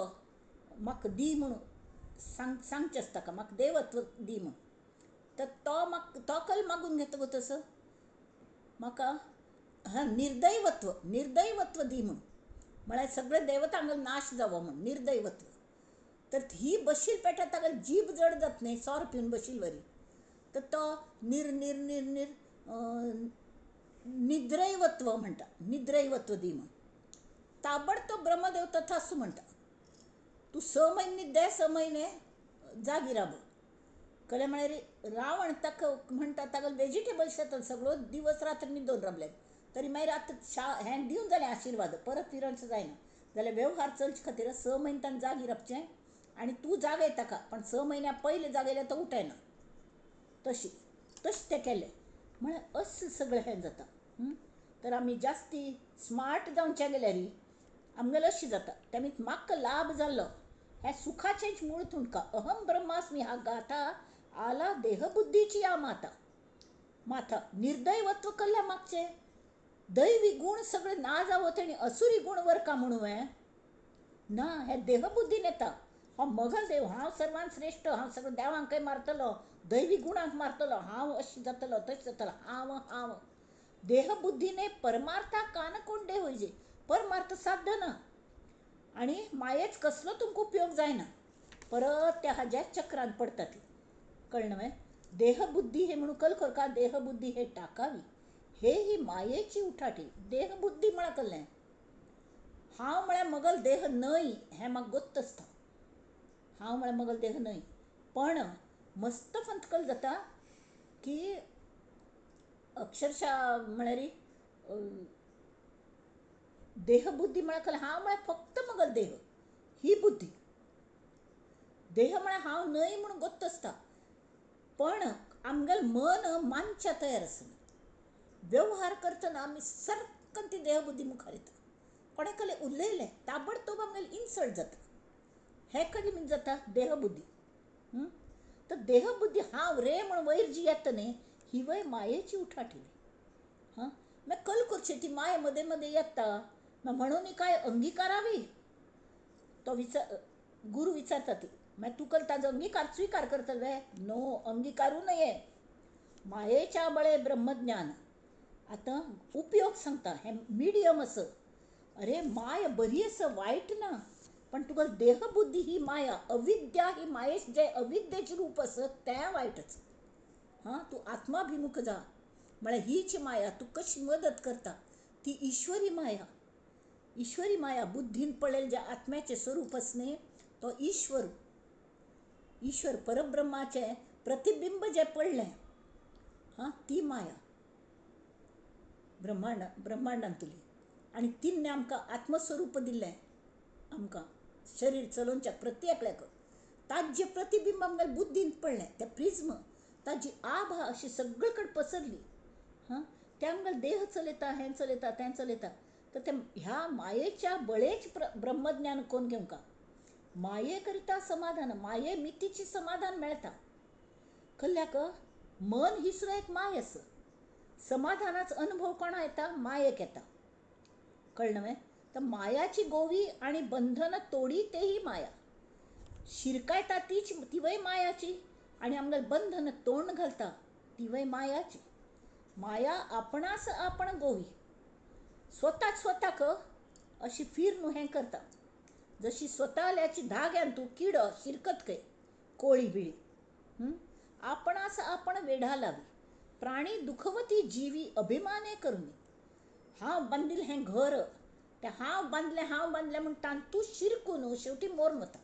Speaker 1: म्हाका दी म्हणून सांगचें आसता ताका, म्हाका देवत्व दी म्हूण. तर तो म्हाका तो कल मागून घेता गो तसो म्हाका हां निर्दैवत्व, निर्दैवत्व दी म्हूण, म्हळ्यार सगळे देवतांक नाश जावो म्हूण निर्दैवत्व. तर ही बशील पेटा ताका जीब जड जात न्ही, सोर पिवन बशील वरी, तर तो निर निर निर निर निद्रैवत्व म्हणटा, निद्रैवत्व दी म्हूण. ताबडतोब ब्रह्मदेव तथास्तु म्हणटा, तूं 6 म्हयने न्हिदे, 6 म्हयने जागी राब. कलें म्हळ्यार रावण ताका म्हणटा ताका वेजिटेबल्स शेतान सगळो दिवस रात्र न्हिदोन रावले, तरी मागीर आतां हें दिवन जालें आशिर्वाद, परत फिरंच जायना जाल्यार वेव्हार चलचे खातीर 6 म्हयने ताणें जागी रावचें आनी तूं जागय ताका, पण 6 म्हयन्या पयलें जागयल्यार तो उठयना, तशी तशें तें केलें. म्हळ्यार अशें सगळें हें जाता. तर आमी जास्ती स्मार्ट जावचें गेल्यार आमगेलें अशें जाता, तेमी म्हाका लाभ जाल्लो हें सुखाचेंच मूळ तुमकां. अहम ब्रह्मास्मी हा गाथा आला देहबुद्धीची या माता माथा निर्दैवत्व कल्ल्या मागचें दैवी गुण सगळे ना जावो तेणी असुरी गुण वरका म्हणू ना, हे देहबुद्धीन येता. हांव मगल देव, हांव सर्वांत श्रेश्ठ, हांव सगळे देवांकय मारतलो, दैवी गुणांक मारतलो, हांव अशें जातलो तशें जातलो, हांव हांव देहबुद्धीने परमार्था कानकोंडे होयजे, परमार्थ साध्य ना आनी मायेच कसलो तुमकां उपयोग जायना, परत त्या हाज्याच चक्रांत पडटा ती. कळ्ळें न्हय? देहबुद्धी हे म्हणून कल करका, देहबुद्धी हे टाकावी, हे ही मायेची उठाटी. देहबुद्धी म्हळ्यार कळ्ळें, हांव म्हळ्यार मगल देह न्हय हें म्हाका गोत्त आसता, हांव म्हळ्यार मगल देह न्हय, पण मस्त फंतकल जाता की अक्षरशः म्हळ्यार देहबुद्धी म्हळ्यार कळ्ळें, हांव म्हळ्यार फक्त मगल देह ही बुद्धी, देह म्हळ्यार हांव न्हय म्हूण गोत्त आसता, पण आमगेलें मन मानच्या तयार आसना. व्यवहार करतना आमी सारक्कन ती देहबुद्धी मुखार येता, कोणें कडेन उलयलें ताबडतोब आमगेलें इन्सल्ट जाता, हें कडेन जाता देहबुद्धी. तर देहबुद्धी हांव रे म्हूण वयर जी येता न्ही, ही वय मायेची उठाठेवी. हां, मागीर कल करची ती माय मदें मदें येता, मागीर म्हणून काय अंगिकारावी, तो विचार गुरू विचारता ती, मागीर तूं कल ताजो अंगिकार स्विकार करतलो वे? नो, अंगिकारू नये. मायेच्या बळे ब्रह्मज्ञान. आतां उपयोग सांगता, हें मिडियम आसा. अरे माया बरी आसा, वायट ना, पण तुका देहबुद्धी ही माया, अविद्या ही मायेच जे अविद्येचें रूप आसा तें वायटच. हां, तूं आत्माभिमुख जा, म्हळ्यार हीच माया तूं कशी मदत करता ती ईश्वरी माया. ईश्वरी माया बुद्धीन पळयलें जें आत्म्याचें स्वरूप आसा न्ही, तो ईश्वर, ईश्वर परब्रह्माचें प्रतिबिंब जें पडलें, हां, ती माया ब्रह्मांडांतली. आनी तिन्ने आमकां आत्मस्वरूप दिल्लें, आमकां शरीर चलोवच्या प्रत्येकल्याक ताजें प्रतिबिंब आमगेल्या बुद्दींत पडलें, तें प्रिज्म ताजी आभा अशी सगळे कडेन पसरली. हां, तें आमगेलो देह चलयता, हें चलयता, तें चलयता. तर ते ह्या मायेच्या बळेच ब्रह्मज्ञान कोण घेवंका. माये करिता समाधान, माये मितीची समाधान मेळटा. कल्ल्याक मन ही सुद्दां एक माय आसा. समाधानाचो अनुभव कोणा येता? मायेक येता. कळ्ळें न्हय? तर मायाची गोवी आनी बंधन तोडी तेही माया. शिरकायता तीच, तिवय मायाची, आनी आमगेलें बंधन तोंड घालता तिवय मायाची. माया आपणास आपण गोवी, स्वताक स्वताक अशी फिर न्हू हें करता. जशी स्वताल्याची धाग्यान तूं किडो शिरकत खंय कोळी बिळी. आपणास आपण वेढा लावी, प्राणी दुखवती जीवी अभिमाने करुनी. हांव बांदिल्लें हें घर, तें हांव बांदलें हांव बांदलें म्हूण तातूंत शिरकून शेवटी मोरून वता,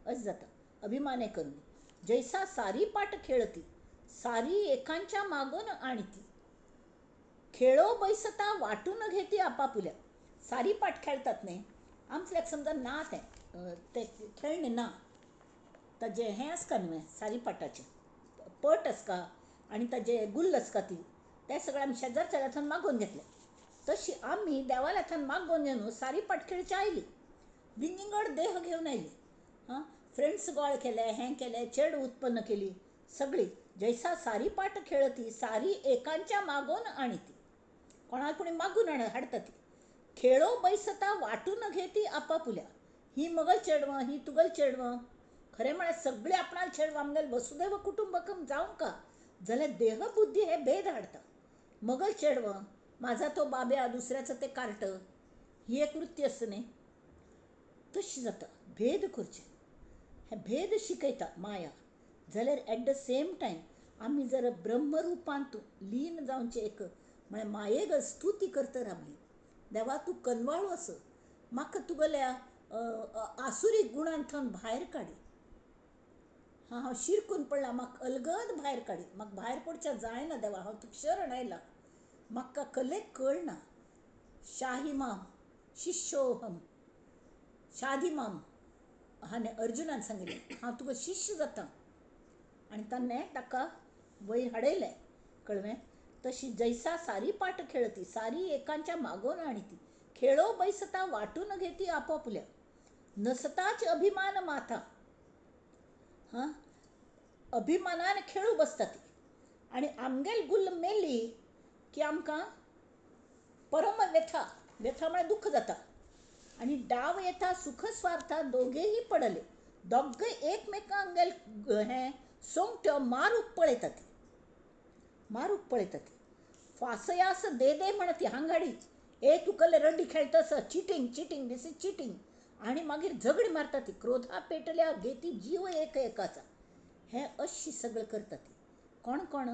Speaker 1: अशें जाता. अभिमाने करुनी जैसा सारी पाट खेळती, सारी एकांच्या मागून आणती. खेळो बैसता वाटून घेती आपापुल्या. सारी पाट खेळतात न्ही, आमच्याक समजा ना तें तें खेळणें ना, ताजें हें आसता न्हय सारी पाटाचें पट आसता आनी ताजें गुल्ल आसता, ती तें सगळें आमी शेजारच्या थंय मागोवन घेतलें. तशी आमी देवाल्या थंय मागोवन घेवन सारी पाट खेळची आयली, विंगड देह घेवन आयली. हां, फ्रेंड्स गोळ केले, हें केलें, चेड उत्पन्न केली सगळी. जैसा सारी पाट खेळती, सारी एकांच्या मागोवन आणती. कोणाक कोणी मागून हाडटा ती. खेळो बैसता वाटून घेती आपापुल्या. ही मगल चेडवां, ही तुगल चेडवां. खरें म्हळ्यार सगळें आपणाल चेडवां आमगेलें वसुदैव कुटुंबकम जावंक का जाल्यार देहबुद्धी हे भेद हाडटा. मगल चेडवां, माझा तो बाब्या, दुसऱ्याचं ते कार्ट, ही एक वृत्ती आसता न्ही, तशी जाता. भेद करचे, हे भेद शिकयता माया. जाल्यार एट the same time आमी जर ब्रह्मरुपांत लीन जावचें एक म्हळ्यार मायेक स्तुती करता रावली, देवा तूं कनवाळो आस, म्हाका तुगेल्या आसुरी गुणांतल्यान भायर काडी. हां, हांव शिरकून पडलां, म्हाका अलगद भायर काडी, म्हाका भायर पडचें जायना देवा, हांव तुका शरण आयलां, म्हाका कलेक कळना. शाही माम शिष्योहम शादी माम हाणें अर्जुनान सांगिल्लें, हांव तुका शिष्य जाता. आनी ताणें ताका वयर हाडयलें. कळ्ळें? तशी जैसा सारी पाट खेळती, सारी एकांच्या मागोवन आणती. खेळो बैसता वाटून घेती आपापुल्या. नसताच अभिमान माथा. हां, अभिमानान खेळू बसता ती. आनी आमगेल गुल्ल मेली की आमकां परम व्यथा, व्यथा म्हळ्यार दुख्ख जाता. आनी डाव येता सुख स्वार्था दोगेही पडले. दोगय एकमेकांगेल हें सोंगट्यो मारूंक पळयता ती, मारूंक पळयता ती. फासयास दे दे म्हणती हांगाडी, ए तूं कले रड्डी खेळतस, cheating cheating, this is cheating. आनी मागीर झगडी मारता ती. क्रोधा पेटल्या घेती जीव एक एकाचा. हें अशी सगळें करता ती. कोण कोण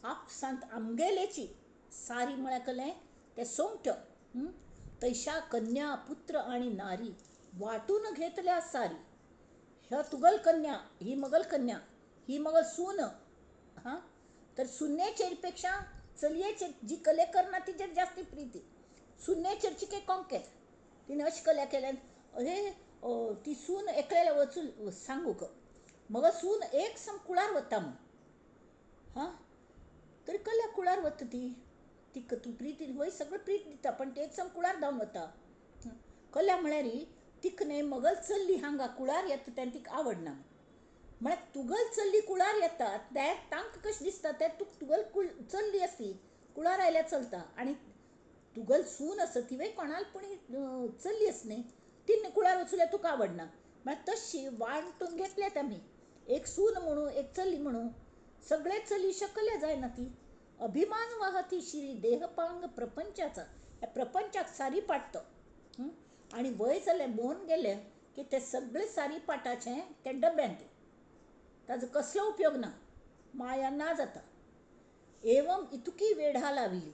Speaker 1: आपसांत आमगेलेची सारी म्हळ्यार कलें तें सोंगट्यो. तैशा कन्या पुत्र आनी नारी वाटून घेतल्या सारी. ह्या तुगल कन्या, ही मगल कन्या, ही मगल सून. हां, तर सुन्नेचेर पेक्षा चलयेचेर जी कले करना तिचेर जास्ती प्रिती. सुन्नेचेरची के कोंके तिणें अशें कल्या केल्यान, अरे ती सून एकल्याला वचून सांगूंक मग सून एक सम कुळार वता म्हूण. हां, तरी कल्या कुळार वता ती, तिका तूं प्रिती वय सगळें प्रीत दिता, पण ती एक सम कुळार धांवन वता. कल्या म्हळ्यार तिका न्हय मगल चल्ली हांगा कुळार येता तेन्ना तिका आवडना. म्हळ्यार तुगल चल्ली कुळार येता तें तांकां कशें दिसता, तें तुका तुगल कुळ चल्ली आसली कुळार आयल्यार चलता. आनी तुगल सून आसा तिवूय कोणाल पूण चल्ली आसा न्ही, तिणें कुळार वचल्यार तुका आवडना. म्हळ्यार तशी वांटून घेतल्यात आमी, एक सून म्हणू एक चली म्हणू, सगळे चली शकल्या जायना ती. अभिमान वाहती शिरी देहपांग प्रपंचाचा, ह्या प्रपंचाक सारी पाटतो. आनी वय जालें मोन गेलें की ते सगळे सारी पाटाचें ते डब्यांत, ताजो कसलो उपयोग ना, माया ना जाता. एवम इतकी वेढा लाविली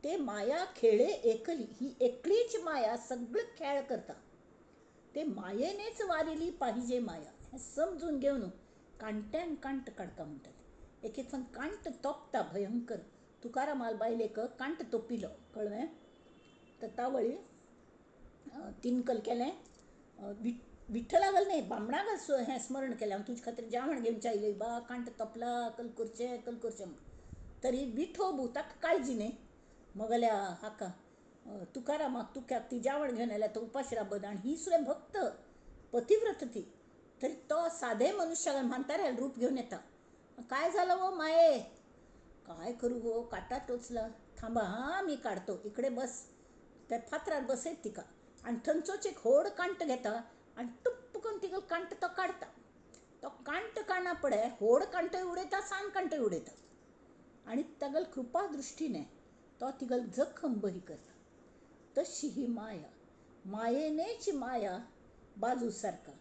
Speaker 1: ते माया खेळे एकली. ही एकलीच माया सगळें खेळ करता. ते मायेनेच वारिली पाहिजे माया. हें समजून घेवन कांट्यान कांट काडटा म्हणटात. एक एक फावट कांट तोपता भयंकर. तुकारामाल बायलेक कांट तोपिलो, कळ्ळें? तर तावळी तिनकल केलें, विठ्ठलागल न्ही बामणागल हें स्मरण केलें, हांव तुजे खातीर जेवण घेवन आयलें बा, कांट तोपला, कल करचें कल करचें म्हूण. तरी विठोबू ताका काळजी न्ही मगल्या हाका तुकारामाक, तुक्याक ती जेवण घेवन आयल्या तो उपाशी राबत, आनी ही सुद्दां भक्त पतिव्रत ती, तरी तो साधे मनुष्याला म्हाताऱ्याला रूप घेऊन येता. काय झालं वो माये, काय करू गो, काटा टोचला, थांबा हां मी काढतो, इकडे बस. त्या फातरार बसयत तिका आनी थंयचोच एक होड कांट घेता आनी टुप्प करून तिका कांट तो काडटा. तो कांट काडना पडे होड कांटय उडयता, सान कांटय उडयता, आनी तागेले कृपा दृश्टीने तो तिगल जखम बरी करता. तशी ही माया, मायेनेच माया बाजू सारका.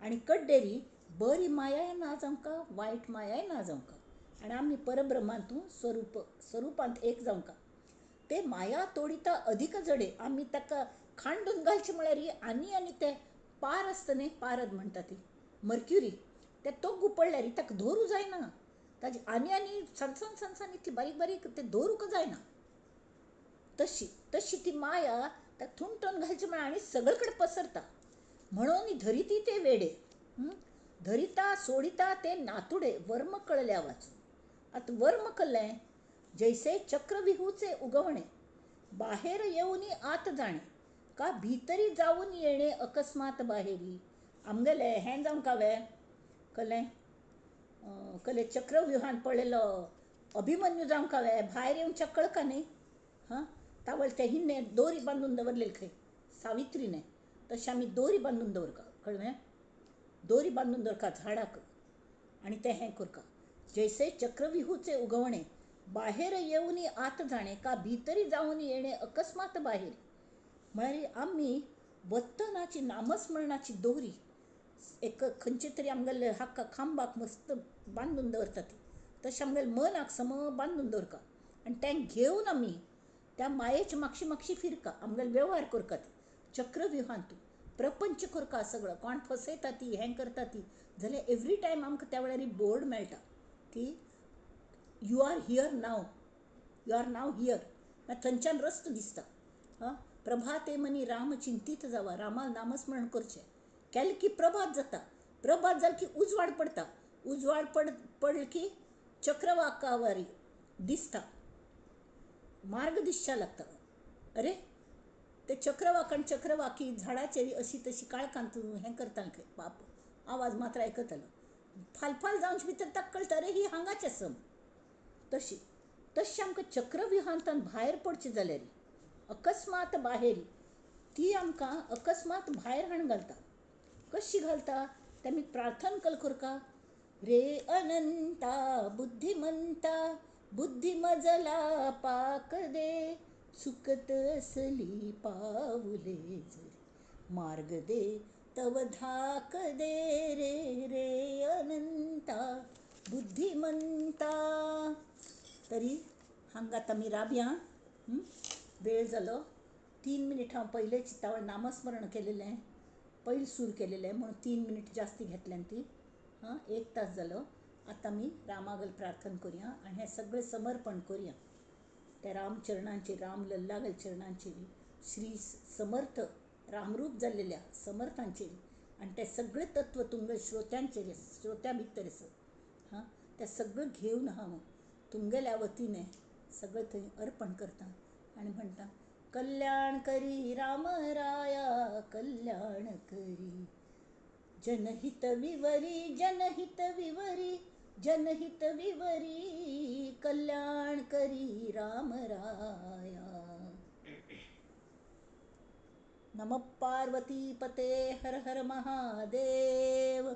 Speaker 1: आनी कड्डेरी बरी मायाय ना जावंका, वायट मायाय ना जावंका, आनी आमी परब्रह्मांतू स्वरूप स्वरूपांत एक जावंका. ते माया तोडिता अधिक जडे, आमी ताका खांडून घालचे म्हळ्यार आनी आनी ते पार आसता न्ही, पारद म्हणटा ती मर्क्युरी, ते तोग्गू पडल्यार ताका धरूं जायना, ताजी आनी आनी सान सान सान इतली बारीक बारीक ते धरूंक जायना. तशी तशी ती माया ताका थुमटून घालची म्हळ्यार आनी सगळे कडेन पसरता. म्हणून धरिती ते वेडे, धरिता सोडिता ते नातुडे, वर्म कळल्या वाचून. आतां वर्म कळ्ळें, जैसे चक्रव्यूहाचे उगवणे, बाहेर येऊनी आत जाणे, का भितरी जाऊन येणे अकस्मात बाहेरी. आमगेले हें जावंक हांवें कळ्ळें, कले चक्रव्यूहान पडलेलो अभिमन्यू जावंक हांवें भायर येवच्या कळका न्ही. हां, तावळ ते हिन्ने दोरी बांदून दवरलेली खंय सावित्रीने, तशें आमी दोरी बांदून दवरका, कळ्ळें? दोरी बांदून दवरका झाडाक आनी तें हें करका. जैसे चक्रव्यूहाचे उगवणे, बाहेर येऊनी आत जाणे, का भितरी जाऊन येणे अकस्मात बाहेर. म्हळ्यार आमी वतनाची नामस्मरणाची दोरी एक खंयचे तरी आमगेले हाका खांबाक मस्त बांदून दवरता ती, तशें आमगेले मनाक सम बांदून दवरका आनी तें घेवन आमी त्या मायेचे मागशी मागशी फिरका, आमगेले वेव्हार करका. ती चक्रव्यूहांतू प्रपंच करका, सगळो कोण फसयता ती, हें करता ती, जाल्यार एवरी टायम आमकां त्या वेळार बोर्ड मेळटा की you are here now, you are now here. मागीर थंयच्यान रस्तो दिसता. हां, प्रभाते मनी राम चिंतीत जावा, रामाल नामस्मरण करचें केलें की प्रभात जाता, प्रभात जालें की उजवाड पडटा, उजवाड पडलो की चक्रवाकावारी दिसता, मार्ग दिसच्या लागता. अरे ते चक्रवाकान चक्रवाकी झाडाचेर अशी तशी काळखांत हें करता खंय बाप, आवाज मात्र आयकतालो, फालफाल जावचे भितर ताका कळटा अरे ही हांगाचें सम. तशी तशें आमकां चक्रव्यूहांतल्यान भायर पडचें जाल्यार अकस्मात बाहेर, ती आमकां अकस्मात भायर हाडून घालता. कशी घालता ते आमी प्रार्थना कल करका, रे अनंता बुद्धिमंता, बुद्धी मजला पाक दे, चुकत असली पाऊले जरी, मार्ग दे तव धाक दे रे रे अनंता बुद्धिमंता. तरी हांगात आमी राबया, वेळ जालो 3 मिनीट. हांव पयलें चिंतावळ नामस्मरण केलेलें, पयलीं सूर केलेलें म्हणून 3 मिनीट जास्ती घेतल्यान ती. हां, 1 तास जालो. आतां आमी रामागल प्रार्थना करुया आनी हें सगळें समर्पण करुया त्या रामचरणांचेर, राम लल्लागल चरणांचेर, श्री समर्थ रामरूप जाल्लेल्या समर्थांचेर, आनी तें सगळें तत्व तुमगे श्रोत्यांचेर, श्रोत्या भितर आसा. हां, तें सगळें घेवन हांव तुमगेल्या वतीने सगळें थंय अर्पण करता आनी म्हणटा, कल्याण करी राम राया, कल्याण करी, जनहित विवरी, जनहित विवरी, जनहित विवरी, कल्याण करी राम राया. नमः पार्वती पते, हर हर महादेव.